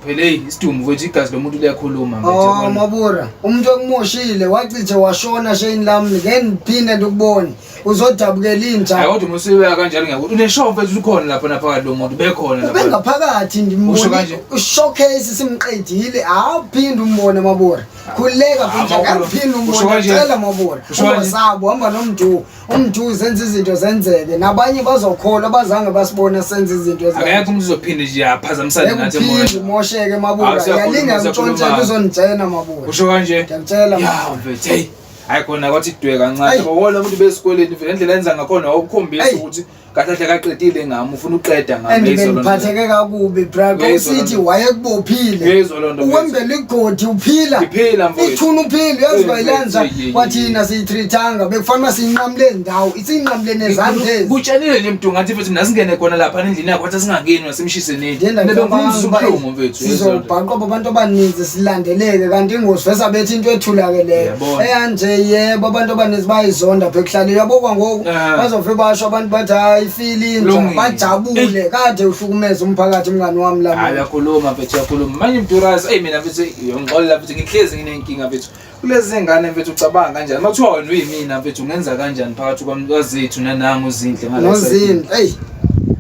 phela hey isidumbu mfethu igazi lomuntu liyakhuluma mfethu. Oh yabona. mabura, umuntu okumoshile wacije washona Shane lami ngeke ngiphinde ndikubone. Uzodabukela inja. Hayi kodwa uma usuyibeka kanjalo ngiyakuthi uneshow mfethu ukhona lapha naphakathi lo muntu bekhona lapha. Ubengaphakathi Usho ndimbone kanje? showcase simqedile awuphinde umbone mabura. Khuleka Ah, futhi mawukhuluma. akaphinde Usho umbone kanje? cela mabura. Usho kanje? Ungasabo hamba nomntu. Umntu zenza izinto zenzeke nabanye bazokholwa bazange basibone senza izinto Akekho umuntu uzophinde nje aphazamisane nathi Ekuphinde emoyeni. umosheke Ah, mabura. siyakhuluma, Yalinga siyakhuluma. ntshontshela uzonitshena mabura. Usho kanje? Ngiyakutshela Ya mabura. mfethu hey. Hayi khona kwathi dwe kancane. Ayi. Ngoba wona umuntu besikoleni vele indlela enza ngakhona awukukhombisa Ayi. ukuthi kahle kahle kaqedile ngami ufuna uqeda ngami. and Uyayizwa loo nto leyo. bengiphatheke kakubi bra Uyayizwa loo usithi nto. wayekubophile Uyayizwa loo nto, mfethu. uwembela igodi uphila Ngiphila, mfowethu. ithuna uphila uyazi Hey, bayilenza mfethu, hey, hey, kwathina siyitreatanga bekufanele uba siyinqamule ndawo isiyinqamule nezandla ezi Kutshelile nje mntu ngathi mfethu nasingene khona lapha endlini yakho wathi singangeni wasimshise nini. Ndiye Bengumzisa ndacabanga uba, ubuhlungu mfethu. uyayizwa loo nto. sizobhaqwa abantu abaninzi silandeleke kanti ingozi vese bethi into ethulakeleyo Uyabona. eyanje yebo abantu abaninzi bayizonda pha ekuhlaleni uyabokwa ngoku Ah. bazove basho abantu bathi hayi ifile inja Kulungile. bajabule kade uhlukumeze umphakathi mngani wami Hayi lami uyakhuluma mfethu uyakhuluma. Manje Mdurazi eyi mina mfethu uyongixolela mfethu ngihlezi nginenkinga mfethu. Kulezi zingane mfethu ucabanga kanjani? Makuthiwa wena uyimina mfethu ungenza kanjani phakathi kwami kwazethu nanangu uzinhle ngale side? nozinto eyi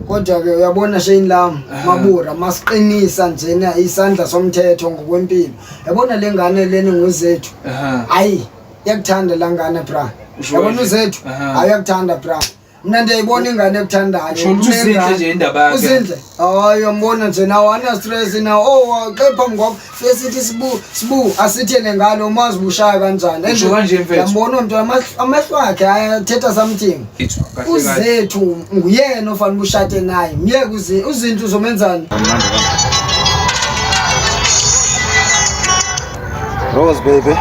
kodwa-ke uyabona shane lami Ah. mabura masiqinisa njena isandla somthetho ngokwempilo yabona le ngane leni nguzethu Aha. hayi iyakuthanda laa ngane bra Usho yabona kanje? uzethu Aha. hayi uyakuthanda bra mna ndiyayibona ingane ekuthandayo Usho ukuthi uZinhle Unengane. nje indaba yakhe. uzinhle hayi uyambona nje nawo anastress nawo oh xe phambi kwakho fike sithi sibu sibu asithele ngalo umazi ubushaya kanjani And Usho kanje, mfethu? ndiyambona umntu amehlo akhe ayathetha something Ethu, kahle kahle. uzethu nguyena ofanele ushate naye myeke uzinto uzomenzani Rose baby.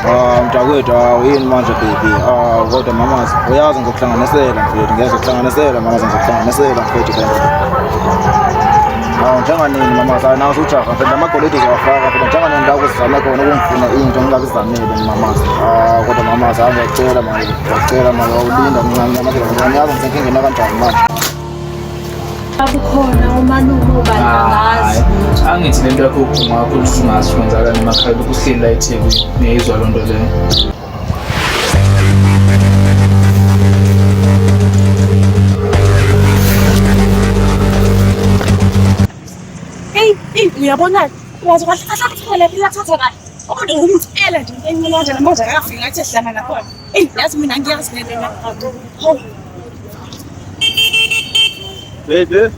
Ah mntakwethu awu yini manje baby? Ah kodwa mamazi uyazi ngizokuhlanganisela mfethu, ngeke ngizokuhlanganisela mamazi ngizokuhlanganisela mfethu ke. Awu njenganini mamazi hayi nawe usujaha mfethu amagolide uzowafaka mfethu njenganini la ukuzame khona ukungifuna into ngingakuzamile mamazi. Ah kodwa mamazi hayi ngiyacela manje ngiyacela manje awulinda mncane manje ngiyazi ngisenkingeni kanjani manje. Kukhona umalume obani angazi. Hayi, angithi lento yakho uphuma kakhulu usungazi kwenzakalani emakhaya lokhu uhleli la eThekwini ngiyayizwa loo nto leyo. Hey, hey, uyabona wazi kahle kahle akuthole phela thatha kahle. Kodwa ngumtshela nje into encane kanje namanje akafiki ngathi sihlangana nakhona. Hey, yazi mina ngiyazi le nto. Hawu. Baby.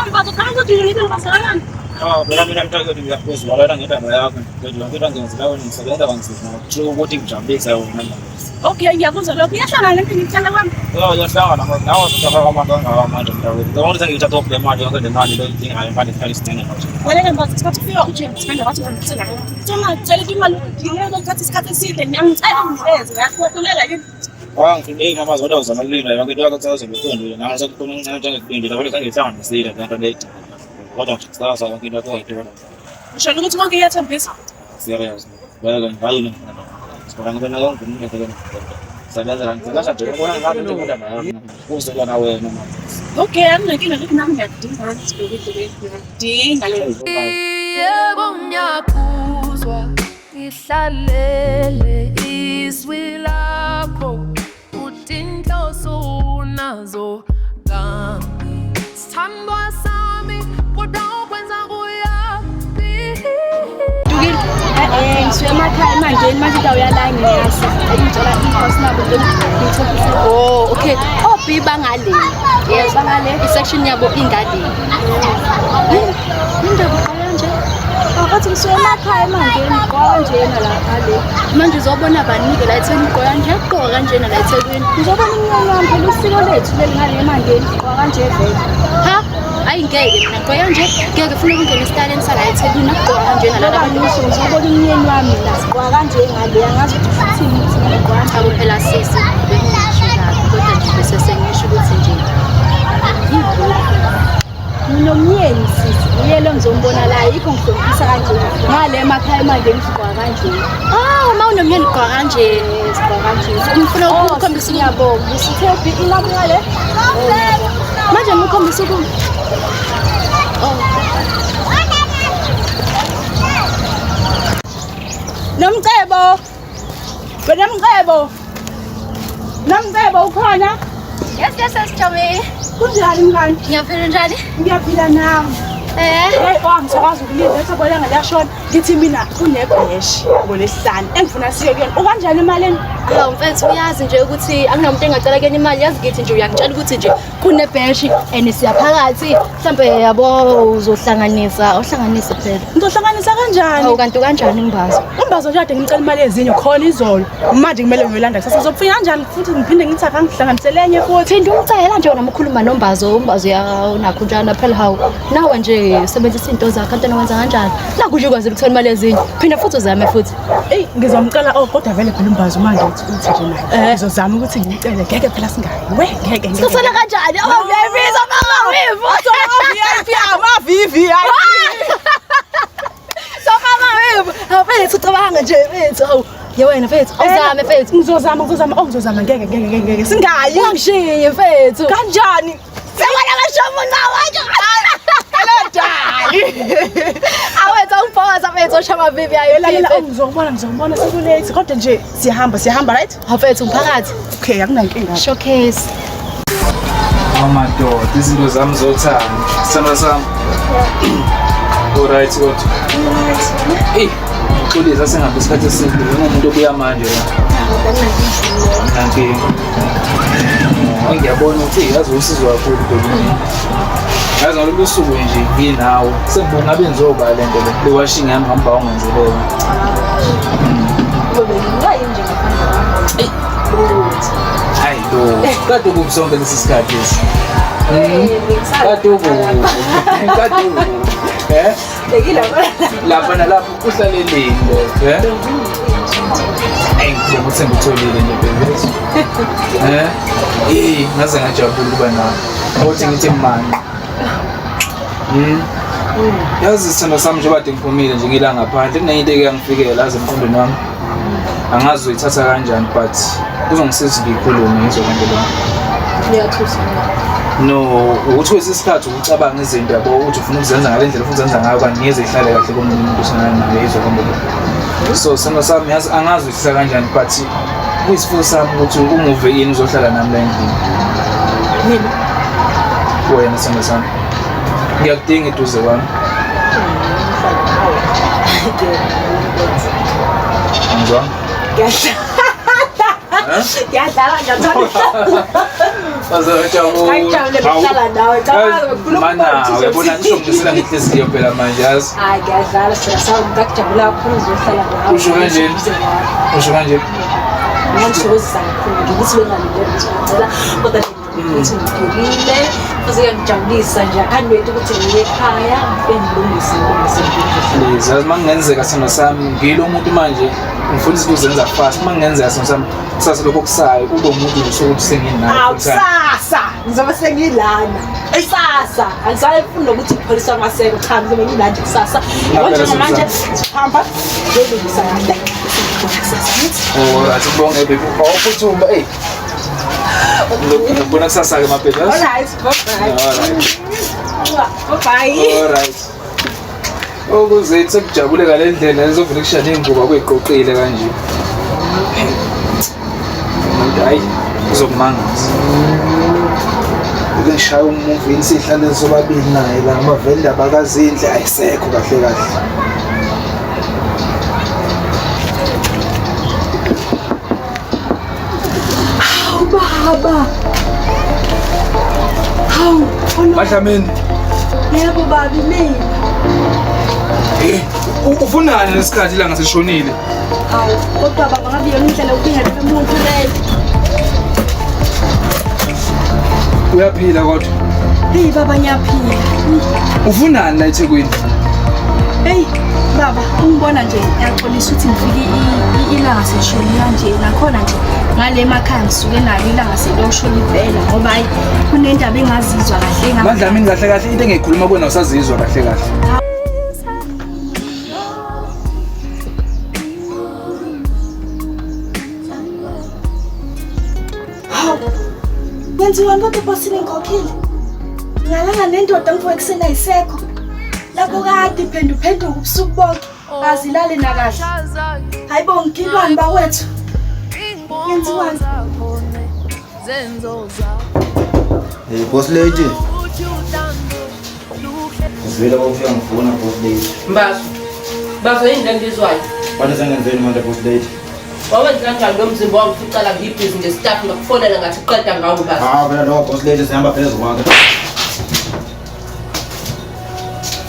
Mbazo kanje uthi basalana. Ah, phela mina mntakwethu ngiyakuzwalela ngendaba yakho. Mfethu yonke into engiyenzileyo ngisebenza kanzima. Kusho ukuthi ngijabulise wena manje. Okay, ngiyakuzwa lokho. Iyahlangana lento ngikuthanda kwami. Yo, iyahlangana manje. Nawe usuthatha kwabantu kangaka manje mntakwethu. Ngicabanga ukuthi sengiyithatha off le mali yonke le mali le idingayo imali isikhathi esiningi manje. Wena mbazo isikhathi ufika uJames manje wathi ngimtshela. Tshela tshela imali ngiyeke ukuthatha isikhathi eside ngiyangicela ungiveze ngiyakuphoqelela yini. Ah, ngihluleki mama kodwa uzama ukulinda yonke into yakho kusazobe iqondile. Nawe sekukhona okuncane njengekubindile vele sengiyihlanganisile le nto le idingayo. Kodwa nje kusasa yonke into yakho uyayithola. Ngisho ukuthi konke iyathembisa. Serious. Vele ngayini ngifuna. Sibona ngibona konke ngeke Sebenza kanzima nje ubona ngathi into nayo. Uzela na wena manje. Okay, anginenkinga ukuthi nami ngiyakudinga ngiyakudinga le. Yebo ngiyakuzwa ngihlalele izwi lakho uthi inhloso unazo ngami sithandwa sami kodwa ukwenza kuyaphi Ngisuke emakhaya manje manje indawo yala ngiyazi. Engitshela inkosi nabo ngithokozile. Oh, okay. O-B bangale. Yes, bangale. I-section yabo ingale. Indaba uqala kanje. Akathi ngisuke emakhaya manje ngigqoka kanjena la ngale. Manje uzobona banike la eThekwini ugqoka kanje, ugqoka kanjena la eThekwini. Ngizobona umnyanya wami phela usiko lethu leli ngale manje ngigqoka kanje vele. Ha? Ayi ngeke mina ngigqoka kanje. Ngeke funa ukungena esitaleni sala eThekwini ugqoka kanjena la Ngoba abantu. ngisho ngizobona umnyeni wami la sigqoka kanje ngale angazi ukuthi uthini ukuthi ngigqoka kanje. Abo phela sisi bengisho kabi kodwa nje bese sengisho ukuthi nje Nginomyeni sisi. Yikho ngihloniphisa kanje. Ngale emakhaya manje ngisigqoka kanje. Ah, uma unomyeni ugqoka kanje, sigqoka kanje. Ngifuna Oh, ukukhombisa ngiyabonga. Usithe ilami ngale? Manje ngikhombisa uku Oh. Nomcebo. Wena Mcebo. Nomcebo ukhona? Yes, yes, yes, Chomi. Kunjani mngani? Ngiyaphila njani? Ngiyaphila nami. Eh. Hey, oh angisakwazi ukulinda ethabo langa liyashona. Ngithi mina kunebheshi ngolesihlanu engifuna siye kuyona. Ukanjani emalini? Hawu mfethu uyazi nje ukuthi akunamuntu engacela kuyena imali yazi ngithi nje uyangitshela ukuthi nje kunebheshi and siyaphakathi mhlambe yabo uzohlanganisa uhlanganise phela. Ngizohlanganisa kanjani? Hawu kanti kanjani ngimbazo? Umbazo nje kade ngimcela imali yezinyo khona izolo. Manje kumele ngiyolanda kusasa. Ngizofika kanjani futhi ngiphinde ngithi akangihlanganisele enye futhi. Phinde umcela nje wena ukhuluma nombazo umbazo ya unakho njani phela hawu nawe nje usebenzisa into zakho kanti wenza kanjani? Nakho nje ukwazi ukuthola imali yezinyo. Phinda futhi uzame futhi. Eyi ngizomcela oh kodwa vele phela umbazo manje uthi uthi nje naye. Ngizozama ukuthi ngimcele ngeke phela singayi. We ngeke ngeke. Sithola kanjani? Oh VIP mama wivu. VIP ama VVIP. So mama wivu. Hawu mfethu ucabanga nje mfethu hawu. Ye wena mfethu awuzame mfethu. Ngizozama ngizozama oh ngizozama ngeke ngeke ngeke ngeke singayi. Ungishiye mfethu. Kanjani? Sewena ngashomo nawe nje. Hello dali. Awethu awuphosa mfethu oshama VVIP. Lalela oh ngizokubona ngizokubona sekulate kodwa nje siyahamba siyahamba right? Hawu mfethu ngiphakathi. Okay akunankinga. Showcase. Oh madoda, izinto zami zothando. Sithandwa sami. Alright kodwa. Ey, uxolisa sengabe isikhathi eside njengomuntu obuya manje la. Nankinga. Oh, ngiyabona ukuthi yazi usizo kakhulu Domini. Yazi ngalolu suku nje nginawe. Sengibuka ngabe ngizoba le nto le. Le washing yami ngihamba ungenzelele. Hayi lo, kade ukuphi sonke lesi sikhathi lesi? Kade ukuphi? Kade ukuphi? Eh? Lapha nalapha uhlaleleni lo, eh? Eyi ngibonga ukuthi sengikutholile nje baby. Eh? Eh, ngaze ngajabula ukuba nawe. Ukuthi ngithi mani. Yazi isithando sami njengoba kade ngiphumile nje ngila ngaphandle kunenye into eke yangifikela aze emqondweni wami. Angazi uzoyithatha kanjani but kuzongisiza ngiyikhulume ngizwe konke lokho. Ngiyathusa. No, ukuthi kwesinye isikhathi ucabanga izinto yabo ukuthi ufuna ukuzenza ngale ndlela ufuna ukuzenza ngayo kanti ngeze ihlale kahle komunye umuntu osonana naye izwe konke lokho. So sithando sami yazi angazi uyihlisa kanjani but kuyisifiso sami ukuthi umuve yini uzohlala nami la endlini. Mina Wena sithando sami. Ngiyakudinga eduze kwami. Angizwa? Ngiyadlala ngiyathanda. Ngajabula Ngajabula ukuhlala nawe. Cabanga ngikhuluma Mana, uyabona ngisho ngisela ngenhliziyo phela manje yazi. Hayi ngiyadlala sithando sami ngakujabula kakhulu uzohlala nawe. Usho kanjeni? Usho kanje. Ngiyangithokozisa kakhulu nje ukuthi bengalindele ukuthi ngicela kodwa nje ukuthi ngiphilile futhi kuyangijabulisa nje I can't wait ukuthi ngiye ekhaya ngifike ngilungise ngilungise ngilungise. Please, yazi makungenzeka sithando sami ngilo umuntu manje ngifuna izinto uzenza fast. Makungenzeka sithando sami kusasa lokho kusayo ube umuntu nje sokuthi senginayo Awu full time. kusasa ngizobe sengilana kusasa angisayifuni nokuthi ngipholiswa amaseko cha ngizobe ngilana nje kusasa yabo Ngempela njengamanje sihamba ngiyolungisa kahle Sengibona kusasa ngithi Alright, ngibonge baby. Oh, phuthuma, ey. Ngibona kusasa ke mabhebhe. Alright, bye bye. Alright. Bye bye. Alright. Ukuze sekujabule ngale ndlela ngizovele kushane ingubo kuyiqoqile kanje. Umuntu hayi uzokumangaza. Ake ngishaya umuvini sihlale sobabili naye la ngoba vele indaba kaZinhle ayisekho kahle kahle. Hawu baba. Hawu, ono. Madlamini, Yebo baba mina. eh ufunani lesikhathi ilanga seshonile? Hawu, kodwa baba ngabe yona indlela yokubingelela umuntu leyo. Uyaphila kodwa. Hey baba ngiyaphila. Ufunani la eThekwini? Hey baba, ungibona nje ngiyaxolisa ukuthi ngifike ilanga selishonile kanje nakhona nje ngale emakhaya ngisuke nalo ilanga seliyoshona impela ngoba hayi kunendaba engazizwa kahle Madlamini kahle kahle into engiyikhuluma kuwena usazizwa kahle kahle. Hawu. Kwenziwani kodwa ebhosini ngikhokhile? Ngalala nendoda ngivuka ekuseni ayisekho. Lapho kade iphenduphenduka ubusuku bonke. Azilali nakahle. Hayi bo ngilwani bakwethu. Kwenziwani? Hey boss lady. Uzwile kwakufika ngifuna boss lady. Mbazo. Mbazo yini le ngizwayo? Manje sengenzeni manje boss lady? Wawenza kanjani lo mzimba wangificala ngibhizi ngestaff ngakufonela ngathi qeda ngawo Mbazo. Ah phela lo boss lady sihamba phezu kwakhe.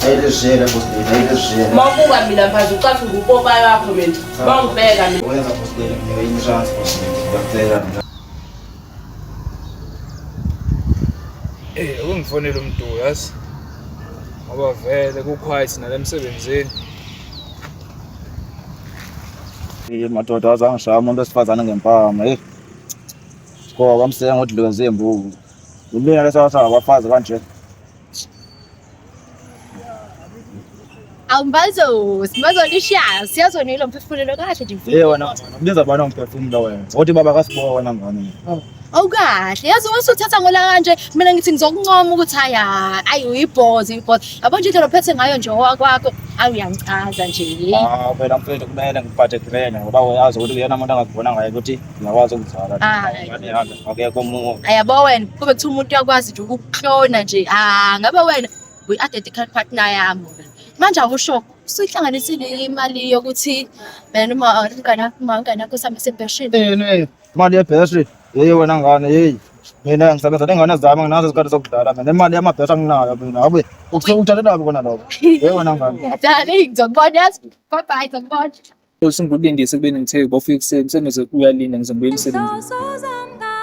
Ayilezela boss lady, ayilezela. Mawubuka mina Mbazo ucathi ngupopayi wakho mina. Bangibheka mina. Wenza boss lady nginika insurance boss lady. Ngiyacela mina. Eh, ungifonela umuntu yazi. Ngoba vele ku quiet nala emsebenzini. Eh madoda azangishaya umuntu wesifazane ngempama hey. Sikho kwamseka ngodlula zembuku. Ulina lesawatha abafazi kanje. Awumbazo, simbazo lishiya, siyazonila umphefumulelo kahle nje. Hey wena ubiza bani umphefumulo wena? Uthi baba kasibona ngane. Awukahle, yazi usuthatha ngola kanje, mina ngithi ngizokuncoma ukuthi haya, ayi uyibhozi, uyibhozi. Yabo nje indlela ophethe ngayo nje owakwakho, ayi uyangichaza nje. Ah phela mfethu kumele ngiphathe grand ngoba uyazi ukuthi uyena umuntu angazibona ngaye ukuthi ngiyakwazi ukuzala. Hayi. Ngane yami akekho omunye. Ayabo wena, kube kuthiwa umuntu uyakwazi nje ukukuhlona nje. Ah, ngabe wena uyi-identical partner yami wena. Manje awusho, usuyihlanganisile imali yokuthi mina noma umngane wakho, umngane wakho sihambe sembeshini. Yini? Imali yebhesi. Hey wena ngane hey. Mina ngisebenza nengane zami nginazo isikhathi sokudlala mina. Imali yamabhesi anginayo mina. Abe uthathelaphi kona lokho? Hey wena ngane. Darling, ngizokubona yazi. Bye bye, ngizokubona. Usingulindise ekubeni ngithe bofika ekuseni sengize uyalinda ngizobuya emsebenzini.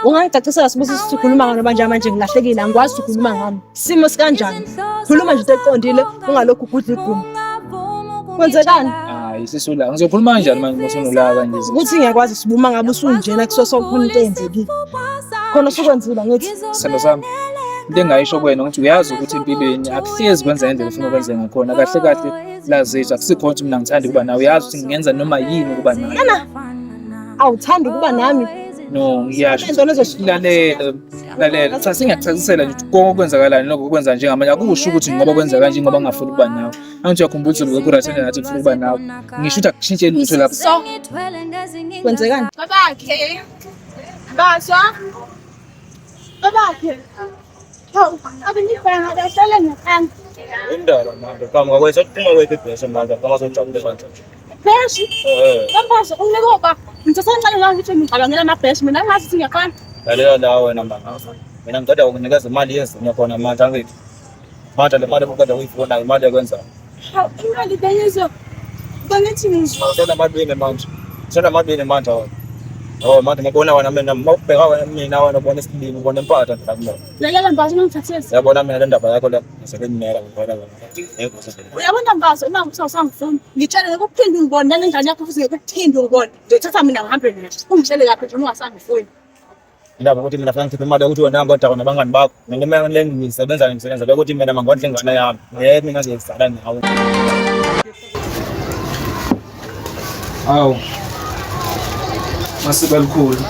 Ungangicacisela Sibusiso ukuthi ukhuluma ngani manje manje ngilahlekile angikwazi ukukhuluma ngami. Simo sikanjani? Khuluma nje into eqondile ungalokhu ugudla iguma. Kwenzekani? Hayi sisula. Ngizokhuluma kanjani manje uma usunolaka nje? Ukuthi ngiyakwazi sibuma ngabe usunjena kusuke sokukhona into eyenzekile. Khona usukwenzile ngithi. Sithando sami. Into engayisho kuwena ukuthi uyazi ukuthi empilweni akuhlezi kwenza ngendlela ofuna ukwenza ngakhona. Kahle kahle lazizwa akusikho ukuthi mina ngithanda ukuba nawe. Uyazi ukuthi ngingenza noma yini ukuba nawe. Nana awuthandi ukuba nami. No, ngiyasho. Into lezo Lalela, lalela. Cha singakuchazisela nje ukuthi konke okwenzakalani lokho okwenza njengamanje akusho ukuthi ngoba kwenzeka kanje ngoba ngingafuni ukuba nawe. Angithi uyakhumbula ukuthi lokhu urathanda nathi ngifuna ukuba nawe. Ngisho ukuthi akushintshe lutho lapho. So kwenzekani? Babakhe. Baswa. Babakhe. Hawu, abengibhanga kahlala ngaphansi. Indaba manje qhamuka kwethu ukuphuma kwethu ibhesi manje ngazojabula manje. Bheshi. Eh. Bambazo unikoba. Ngithatha la ngithi ngicabangela amabheshi mina ngazi ukuthi ngiyaqala. Lalela la wena mama. Mina ngiceda ukunikeza imali yezinye khona manje angithi. Manje le mali oqeda ukuyifuna imali yokwenza. Hawu, imali bengizo. Bangithi ngizwa. Usenamalwimi manje. Usenamalwimi manje wena. Oh manje ngibona wena mina mawubheka wena mina wena ubona isilimi ubona impatha nje la kumina. Lalela Mbazo ungithathise. Yabona mina le ndaba yakho le ngisebenimela ngibona wena. Uyabona Mbazo uma usawusangifuni. Ngitshele ngikuphinde ungibone nalengane yakho futhi ngikuphinde ungibone. Ngithatha mina ngihambe naye. Ungitshele kahle nje uma ungasangifuni. Indaba ukuthi mina fanele ngikhiphe imali yokuthi wena hamba odakwa nabangani bakho. Mina imali le ngiyisebenza ngisebenzela ukuthi mina mangondle ingane yami. Ngeke mina ngizala nawe. Awu. Masiba likhulu.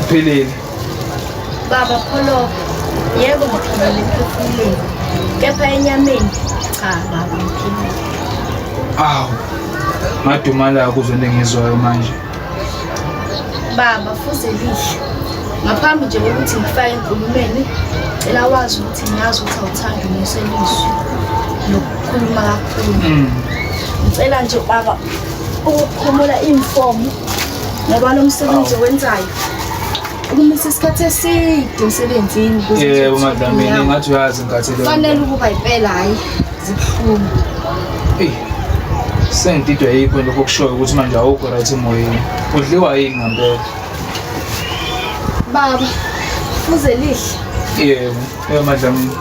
Uphelele. Baba Pholo, yebo ngiphilile emphefumulweni. Kepha enyameni, cha baba ngiphilile. Awu. Ngadumala kuzwe into engizwayo manje. Baba fuze lihle. Ngaphambi nje kokuthi ngifake enkulumeni, cela wazi ukuthi ngiyazi ukuthi awuthandi umuselizwi nokukhuluma kakhulu. Ngicela nje baba ukukhumula iyunifomu ngoba lo msebenzi owenzayo ukumisa isikhathi eside emsebenzini ukuze nje Yebo uthole madlamini inyawo. ngathi uyazi ngikhathele. Kufanele ukuba impela hhayi zibuhlungu. Eyi. Sengididwa yikho lokho okushoyo ukuthi manje awukho right emoyeni. Udliwa yini ngempela? Baba, fuze lihle. Yebo, yebo madlamini.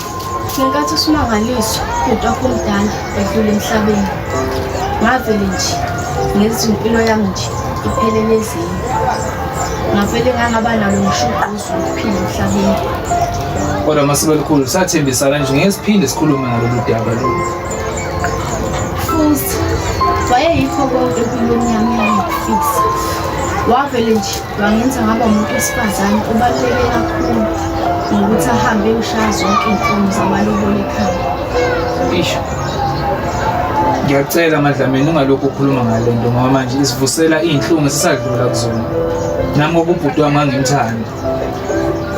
Ngenkathi uSimangaliso ubhuti wakho omdala edlula emhlabeni, ngavele nje ngezwa impilo yami nje iphelele ezeni. Ngavele ngangaba nalo ngisho ugqozi lokuphila emhlabeni. Kodwa masiba likhulu sathembisana nje ngeke siphinde sikhulume ngalolu daba lolu. Futhi wayeyikho konke empilweni yami yangikufisa. Wavele nje wangenza ngaba umuntu wesifazane obaluleke kakhulu ngokuthi ahambe eyoshaya zonke iy'nkomo zamalobolo ekhaya. Eish. Ngiyacela Madlamini ungalokhu ukhuluma ngale nto ngoba manje isivusela iy'nhlungu esisadlula kuzona. Nami ngoba ubhuti wami angimthandi.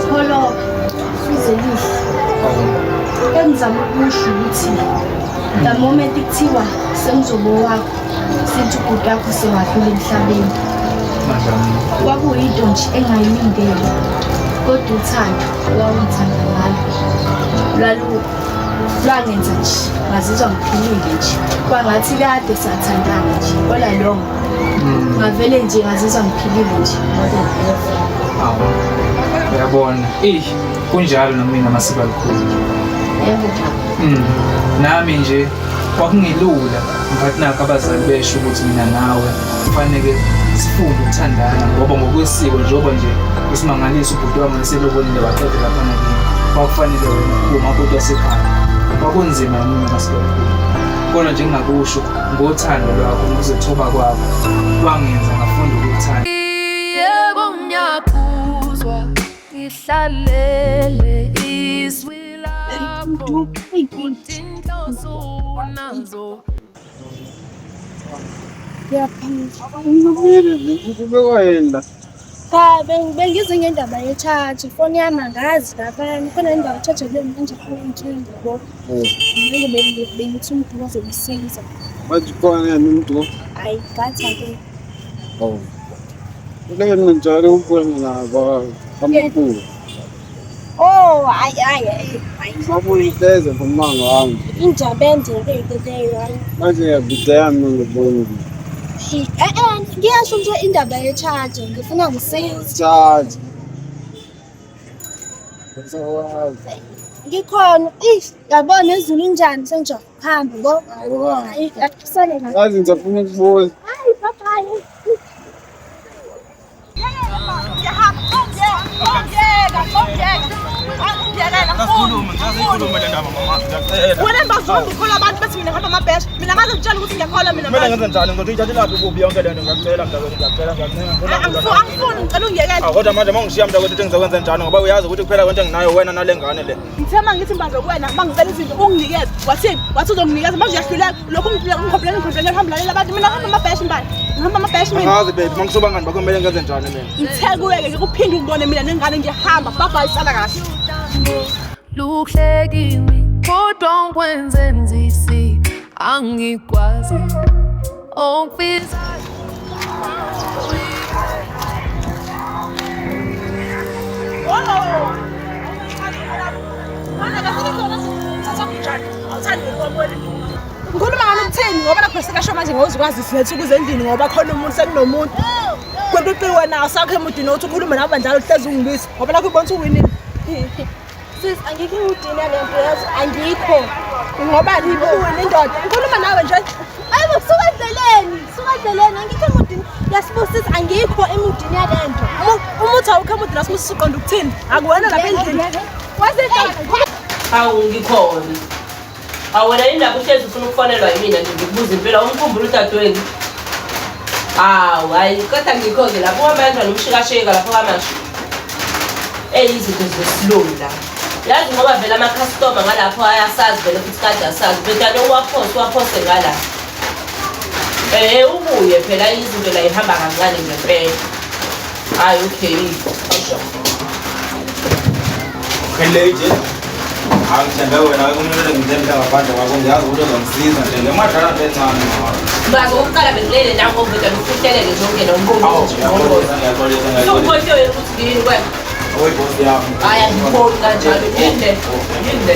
Pholoba, Fuzelihle. Engizama ukusho ukuthi the moment kuthiwa sengizobo wakho sithi ubhuti wakho sewadlula emhlabeni. Madlamini. Kwakuyinto nje engayilindele kodwa uthando owawungithanda ngalo lwalu lwangenza nje ngazizwa ngiphilile nje kwangathi kade sathandana nje all along ngavele nje ngazizwa ngiphilile nje more than ever. Awu. Uyabona. Eish, kunjalo nomina Masibalukhulu. Yebo baba. Nami nje kwakungelula ngikhathi nakho abazali besho ukuthi mina nawe kufanele sifunde ukuthandana ngoba ngokwesiko njengoba nje uSimangaliso ubhuti wami eselobonile waqeda laphana kimi kwakufanele wena umakoti wasekhaya. Kwakunzima mina Masibalukhulu. Kodwa nje ngingakusho ngothando lwakho nokuzithoba kwakho kwangenza ngafunda ukukuthanda. Yebo ngiyakuzwa ngihlalele izwi lakho inhloso unazo. Cha, bengize ngendaba ye-charge. Ifoni yami angazi laphana. Khona indawo e-charge kuyo manje khona inkinga yabo. Manje bengithi umuntu ozongisiza. Manje khona yena umuntu Ayi, ngathi-ke. Oh. Kuleke njalo ukubona nabo amakhulu. Oh, hayi hayi hayi. Babuyiteze ngommango wami. Indaba ende ke leyo hayi. Manje ngiyabidaya mina ngibona. Ngiyasho nje indaba ye-charge. Ngifuna ngisize. Charge. Ngisawazi. Ngikhona. Eish, yabona izulu linjani sengizohamba bo. Hayi, akusale la. Yazi ngizofuna ukubuza. Hayi, bye bye. Wena mbazombi ukholwa abantu bethi mina ngihamba amabhesha mina ngaze ngitshela ukuthi ngiyakholwa mina Kumele ngenze njani? Ngizothi ububi yonke le nto ngiyacela mntakwethu ngiyacela ngiyacenga. Angifuni ngicela ungiyekele. Awu kodwa manje uma ungishiya mntakwethu uthi ngizokwenza njani ngoba uyazi ukuthi kuphela kwento enginayo wena nale ngane le. Ngithe uma ngithi mbazo kuwena uma ngicela izinto unginikeze wathini wathi uzonginikeza manje uyahluleka lokhu ngikhomplela ngikhomplela ngihamba lalela abantu mina ngihamba amabheshi mbani ngihamba amabheshi mina. Angazi baby, uma ngisuka bangani bakho kumele ngenze njani mina? Ngithe kuwe-ke ngikuphinde ungibone mina nengane ngiyahamba bye bye sala kahle. Luhle kimi kodwa ungwenze nzisi angikwazi ongifisayo. Ngikhuluma ngalo ukuthini ngoba nakho sekasho manje ngozukwazi silethe ukuze endlini ngoba khona umuntu sekunomuntu kweqiqiwe nawo sakho emudini ukuthi ukhulume nabo bandlalo uhlezi ungilwisa ngoba nakho ubona ukuthi uwinile. Sis, angikho imudini yale nto yazi angikho. Ngoba uwina indoda ngikhuluma nawe nje. Hayi bo, suka endleleni, suka endleleni, angikho emudini. Yasibusisa angikho emudini yale nto. Umuthi awukho emudini asimusi uqonda ukuthini akuwena lapha endlini. Awu ngikhona. Awu wena indaba uhlezi ufuna ukufonelwa yimina nje ngikubuza impela umkhumbula udadewenu. Awu hayi kodwa ngikho-ke lapho uhamba kanjani umshikashika lapho kamasho. Eyi izinto zesilungu la. Yazi ngoba vele amakhastoma ngalapho ayasazi vele futhi kade asazi. Bedane uwaphose uwaphose ngala. Ubuye phela izinto la ihamba kancane ngempela. Hayi okay. Awusho. Okay nje. Angithembe wena kumele ngithembe ngaphandle kwakho ngiyazi ukuthi uzongisiza nje ngemadlana nje encane mama. Bazo ukuqala bekulele la ngoba vele ufihlelele nje ungena Awu ngiyaxolisa ngiyaxolisa ngiyaxolisa. Sukukhohliwe ukuthi ngiyini wena. Oyi boss yami. Hayi angiboni kanjalo yini le? Yini le?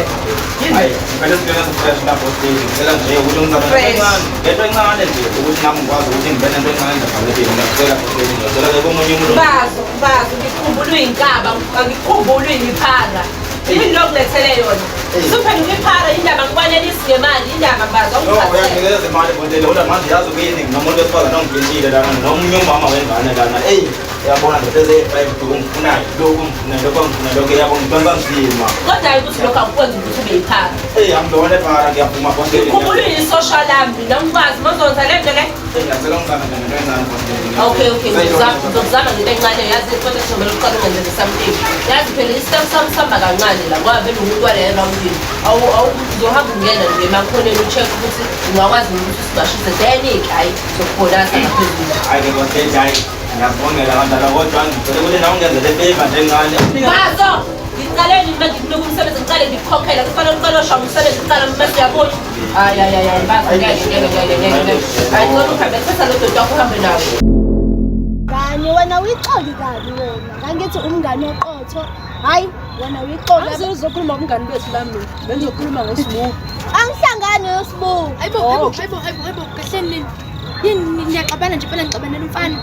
Yini le? Hayi ngicela sibheke fresh la boss lady. Ngicela nje ukuthi ungizame Fresh. encane. Ngento encane nje ukuthi nami ngikwazi ukuthi ngibe nento encane nje phambili. Ngiyacela boss lady. Ngiyacela ke komunye umuntu. Bazo, bazo ngikhumbula uyinkaba, angikhumbuli uyiphara. Yini lo kulethele yona? Usuphenduka iphara indaba ngikwanelisi ngemali, indaba bazo No, angiphathele. uyanginikeza imali boss lady. Kodwa manje yazi kuyini nginomuntu wesifazane ongipintshile lana nomunye umama wengane lana. Eyi Uyabona nje seze-five two ngifuna lokhu ngifuna lokhu ngifuna lokhu yabo ngidonsa nzima. Kodwa-ke ukuthi lokhu akukwenzi ukuthi ube yiphara. Eyi angilona ephara ngiyavuma boss lady. Khumbula uyisosha lami mina ngikwazi uma uzonza le nto le. Eyi ngiyacela ungizame nje ngento encane boss lady. Okay okay ngizokuzama ngento encane yazi kodwa kuzomele uqale ungenzele something. Yazi phela isitepu sami sihamba kancane la ngoba vele umuntu wale erawundini. Awu awu uzohamba ungena nje emakhoneni u-check ukuthi ungakwazi ukuthi usibashise then-ke hhayi sokubonasa ngaphezulu. Hhayi-ke boss lady hhayi ngiyakubongela kanjalo kodwa ngicela ukuthi nawe ungenzele ifavour nje encane. Bazo! Ngiqale nini manje ngikunika umsebenzi ngiqale ngikukhokhela kufanele uqale ushaya umsebenzi kuqala mase uyabuya. Hayi hayi hayi bazo ngeke ngeke ngeke ngeke ngeke. Hayi ngicela uhambe thatha lo doti wakho uhambe nawo. Ngani wena uyixoki kabi wena. Ngangithi umngani oqotho. Hayi wena uyixoki. Angizokhuluma ngomngani bethu la mina. Bengizokhuluma ngoSibu. Angihlangani noSibu. Hayibo hayibo hayibo hayibo hayibo kahleni nini. Yini niyaxabana nje phela nixabanela umfana.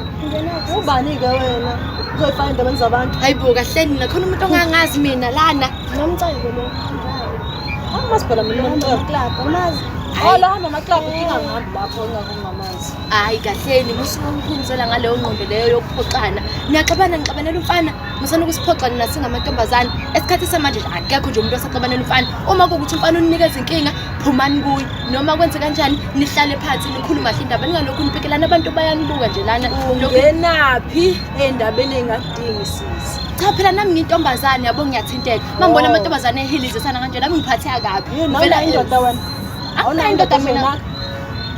Ubani-ke wena? Uzoyifaka endabeni zabantu. Hayibo kahleni nina khona umuntu ongangazi mina lana. Nomcebo lo. Angimazi phela mina uNomcebo. Club amazi. Oh la hamba ama-club inkinga ngihambi lapho engakungamazi. Hayi kahleni musuke ukuphumuzela ngaleyo ngqondo leyo yokuphoxana. Niyaxabana nixabanela umfana. Musana ukusiphoxa nina singamantombazane. Esikhathi samanje nje akekho nje umuntu osaxabanela umfana. Uma kuwukuthi umfana unikeza inkinga phumani kuye. Noma kwenze kanjani nihlale phansi nikhulume kahle indaba ningalokhu nipikelana abantu bayanibuka nje lana. Lokhu Ungenaphi endabeni engakudingi sisi? Cha phela nami ngiyintombazane yabo ngiyathinteka. Uma ngibona amantombazane ehilizisana kanje nami ngiphatheka kabi. Yini awunayo indoda wena? Awunayo indoda mina.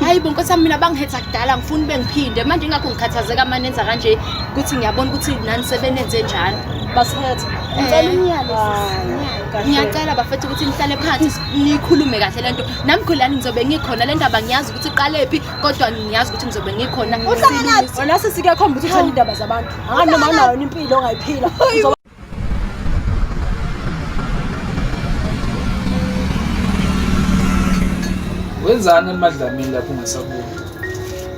Hayi bo nkosi yami mina bangihetha kudala ngifuna bengiphinde manje ingakho ngikhathazeka uma nenza kanje ukuthi ngiyabona ukuthi nani sebenenze njalo. Basihetha. Ngicela umyalo sisi. Ngiyacela bafethu ukuthi nihlale phansi nikhulume kahle lento. Nami khulani ngizobe ngikhona le ndaba ngiyazi ukuthi iqalephi kodwa ngiyazi ukuthi ngizobe ngikhona. Uhlanganaphi? Wena sisi kuyakhomba ukuthi uthanda indaba zabantu. Angani noma unayo impilo ongayiphila. Uzoba Wenzani emadlamini lapho ungasaboni?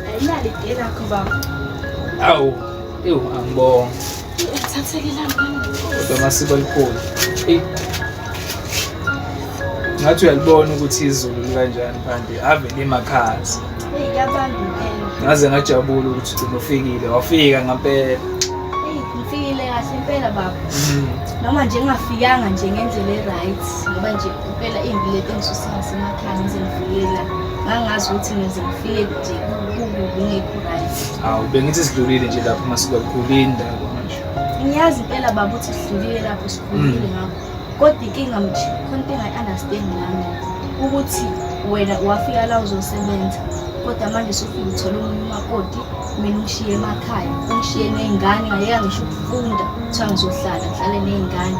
Ayinalo itiye lakho baba. Awu, ewu angibonga. Uthatheke lami. Kodwa amasiko alikhulu. Eyi. Ngathi uyalibona ukuthi izulu likanjani phandle, ave limakhaza. Eyi kuyabanda impela. Ngaze ngajabula ukuthi ugcina ufikile, wafika ngampela. Eyi ngifikile kahle impela baba. Noma nje ngingafikanga nje ngendlela e-right ngoba nje impela imbi lento engisusa ngasemakhaya ngize ngifike la. Ngangazi ukuthi ngize ngifike nje kukubi ngekho right. Awu, bengithi sidlulile nje lapho masiko alikhulu indaba manje. Ngiyazi impela baba ukuthi sidlulile lapho sikhulile ngakho. Kodwa inkinga nje khona into engayi-understand nami ukuthi wena wafika la uzosebenza kodwa manje usufika uthola omunye umakoti mina ungishiye emakhaya ungishiye ney'ngane ngayeka ngisho ukufunda kuthiwa ngizohlala ngihlale ney'ngane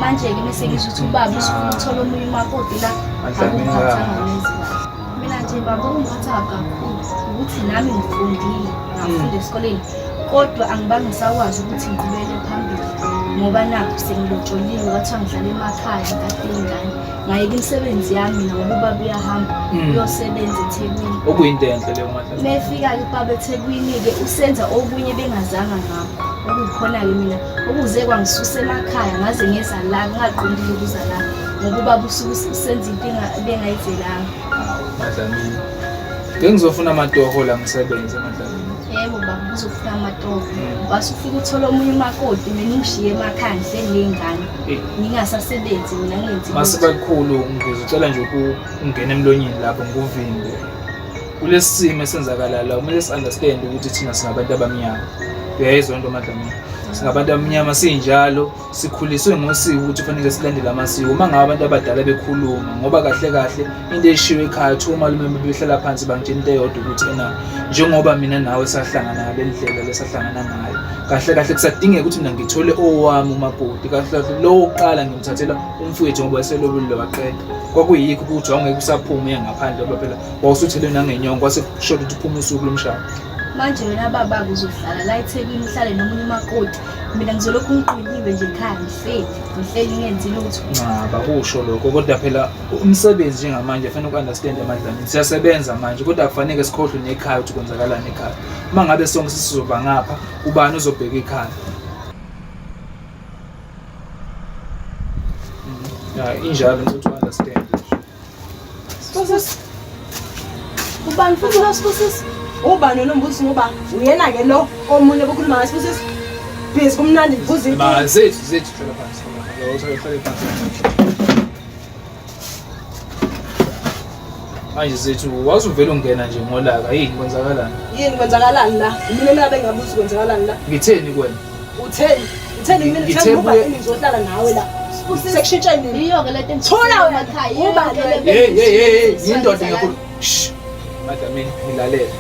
manje-ke mese ngizwa ukuthi ubaba usufuna ukuthola omunye umakoti la akungiphathanga neze kahle mina nje baba okungiphatha kakhulu ukuthi nami ngifundile ngafunda esikoleni kodwa angibange ngisakwazi ukuthi ngiqhubekele phambili ngoba nakhu sengilotsholiwe kwathiwa ngihlala emakhaya ngikade iy'ngane ngayeka imisebenzi yami mina ngoba ubaba uyahamba uyosebenza eThekwini. Okuyinto enhle leyo Madlamini. Mefika-ke ubaba eThekwini-ke usenza okunye bengazanga ngakho okukhona-ke mina okuze kwangisusa emakhaya ngaze ngeza la ngingaqondile ukuza la ngoba ubaba usuke usenza into bengayizelanga. Hawu Madlamini. Bengizofuna amatoho la ngisebenze Madlamini. Yebo baba uzofuna amatoho. Wase ufika uthola omunye umakoti mina ungishiye emakhaya ngihleli ney'ngane. Ngingasasebenzi mina ngingenzi lutho. Masibakhulu ngizocela nje ukungena emlonyeni lapho ngikuvimbe. Kulesi simo esenzakala la kumele si-understand ukuthi thina singabantu abamnyama. Uyayizwa into Madlamini? Singabantu abamnyama sinjalo sikhuliswe ngosiko ukuthi kufanele silandele amasiko. Uma ngabe abantu abadala bekhuluma ngoba kahle kahle into eshiwo ekhaya kuthiwa omalume behlala phansi bangitshela into eyodwa ukuthi ena njengoba mina nawe sahlangana ngale ndlela lesahlangana ngayo kahle kahle kusadingeka ukuthi mina ngithole owami umakoti kahle kahle lo wokuqala ngimthathela umfowethu ngoba eselobolile waqeda kwakuyikho ukuthi wawungeke usaphume uye ngaphandle ngoba phela wawusuthelwe nangenyongo kwase kushoda ukuthi uphume usuku lomshado. Manje wena baba uzohlala la eThekwini uhlale nomunye umakoti mina ngizolokhu ngiqunyiwe nje ekhaya ngihleli ngihleli ngenzi lutho. Nca bakusho lokho kodwa phela umsebenzi njengamanje fanele uku-understand emadlamini siyasebenza manje kodwa akufanele sikhohlwe nekhaya ukuthi kwenzakalani ekhaya uma ngabe sonke sisizoba ngapha ubani uzobheka ikhaya ya injalo ukuthi u-understand nje. Sibusiso. Ubani futhi lo Sibusiso? Ubani lo mbusi ngoba uyena ke lo omunye obukhuluma ngaye Sibusiso. Busy kumnandi ngibuza into. Ma zethu zethu hlala phansi. Uhlale uhlale phansi. Manje zethu wazuvela ungena nje ngolaka yini kwenzakalani? Yini kwenzakalani la? Mina mina bengabuza kwenzakalani la. Ngitheni kuwena? Utheni? Utheni mina Ngithe ngitheni uba kuye- yini ngizohlala nawe la? Sekushintshe nini? Yiyo-ke lento Thula wena. Ubani wena? Hey hey hey hey, yindoda ngiyakhuluma. Shh. Madlamini ngilalela.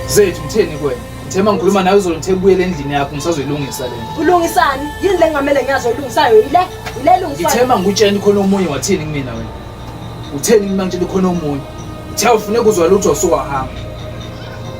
Zethu ngitheni kuwena? Ngithe uma ngikhuluma nawe izolo ngithe buyele endlini yakho ngisazoyilungisa lento. Ulungisani? Yini le ngamele ngiyazi oyilungisayo? Yile yile Ngithe lungiswayo. uma ngikutshela khona omunye wathini kumina wena? Utheni uma ngitshela khona omunye? Uthe awufune kuzwa lutho usuwahamba.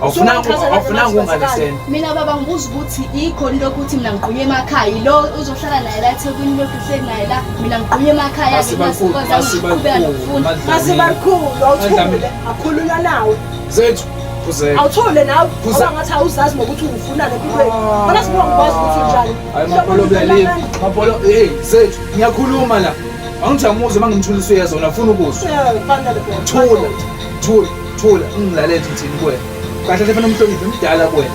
Awufunanga awufunanga unganisena. Mina baba ngibuza ukuthi ikhona lokhu ukuthi mina ngigqunywe emakhaya yilo uzohlala naye la eThekwini lokhu uhleli naye la mina ngigqunywe emakhaya Masibakhulu, ngiqhubeka nokufunda. Masibakhulu awuthule akhulunywa nawe. Zethu khuzeka. Awuthule nawe Khuza. ngoba ngathi awuzazi nokuthi ufunani empilweni. Bona sibuka ngikwazi ukuthi unjani. Hayi Mapolo uyalima. Mapolo hey Zethu ngiyakhuluma la. Angithi angimuzwe uma ngimthulisa uyezwa wena ufuna ukuzwa. Kufanele phela. Thula, thula, thula ungilalele ngithini kuwena. Kahle kahle fanele umhloniphe mdala kuwena.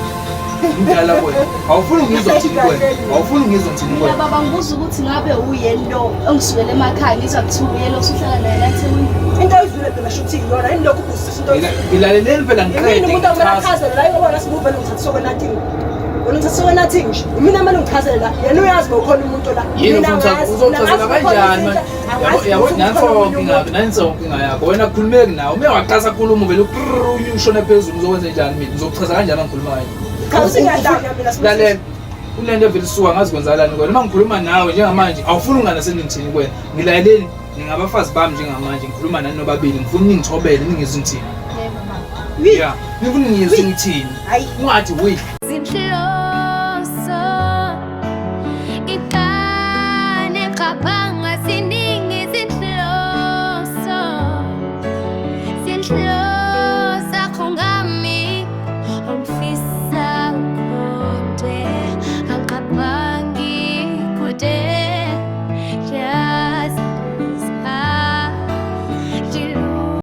Mdala kuwena. Awufuni ungizwa ngithini kuwena. Awufuni ungizwa ngithini Mina kuwena. baba ngibuza ukuthi ngabe uyeni lo ongisukele emakhaya ngizwa kuthiwa uye lo usuhlala naye la eThekwini. Into oyizwile phela shuthi iyona yini lokhu ubusisa into oyizwile. Ngilaleleni phela Yimina ngiqede. umuntu okumele ngichaze. achazele la ngoba wena sibuve ngithatha kwenathing. Wena ngithatha kwenathing nje. Yimina kumele ngichazele la. Yena uyazi ngokhona umuntu la. Yini Mina ufuna angazi, uzochazela mina angazi kukhona kanjani izinto, manje? Yabo angazi yabo ukuthi nanso kukhona inkinga yakho, nanso inkinga yakho. Wena khulumeki nawe. Uma waqasa khuluma vele uprrr, ushone phezulu uzokwenza njani mina? Ngizokuchaza kanjani uma ngikhuluma kanje? Cha usingahlanya mina Sibusiso. Lalela. Kunento evele isuka ngazi kwenzakalani kuwena. Uma ngikhuluma nawe njengamanje awufuni unganaseni ngithini kuwena. Ngilaleleni ningabafazi bami njengamanje ngikhuluma nani nobabili ngifuna ningithobele ningizwe ngithini. Yebo baba. Yeah, ngifuna ningizwe ngithini. Hayi. Ungathi wi. Zinhloso Ikane qabanga ziningi zinhloso Zinhloso.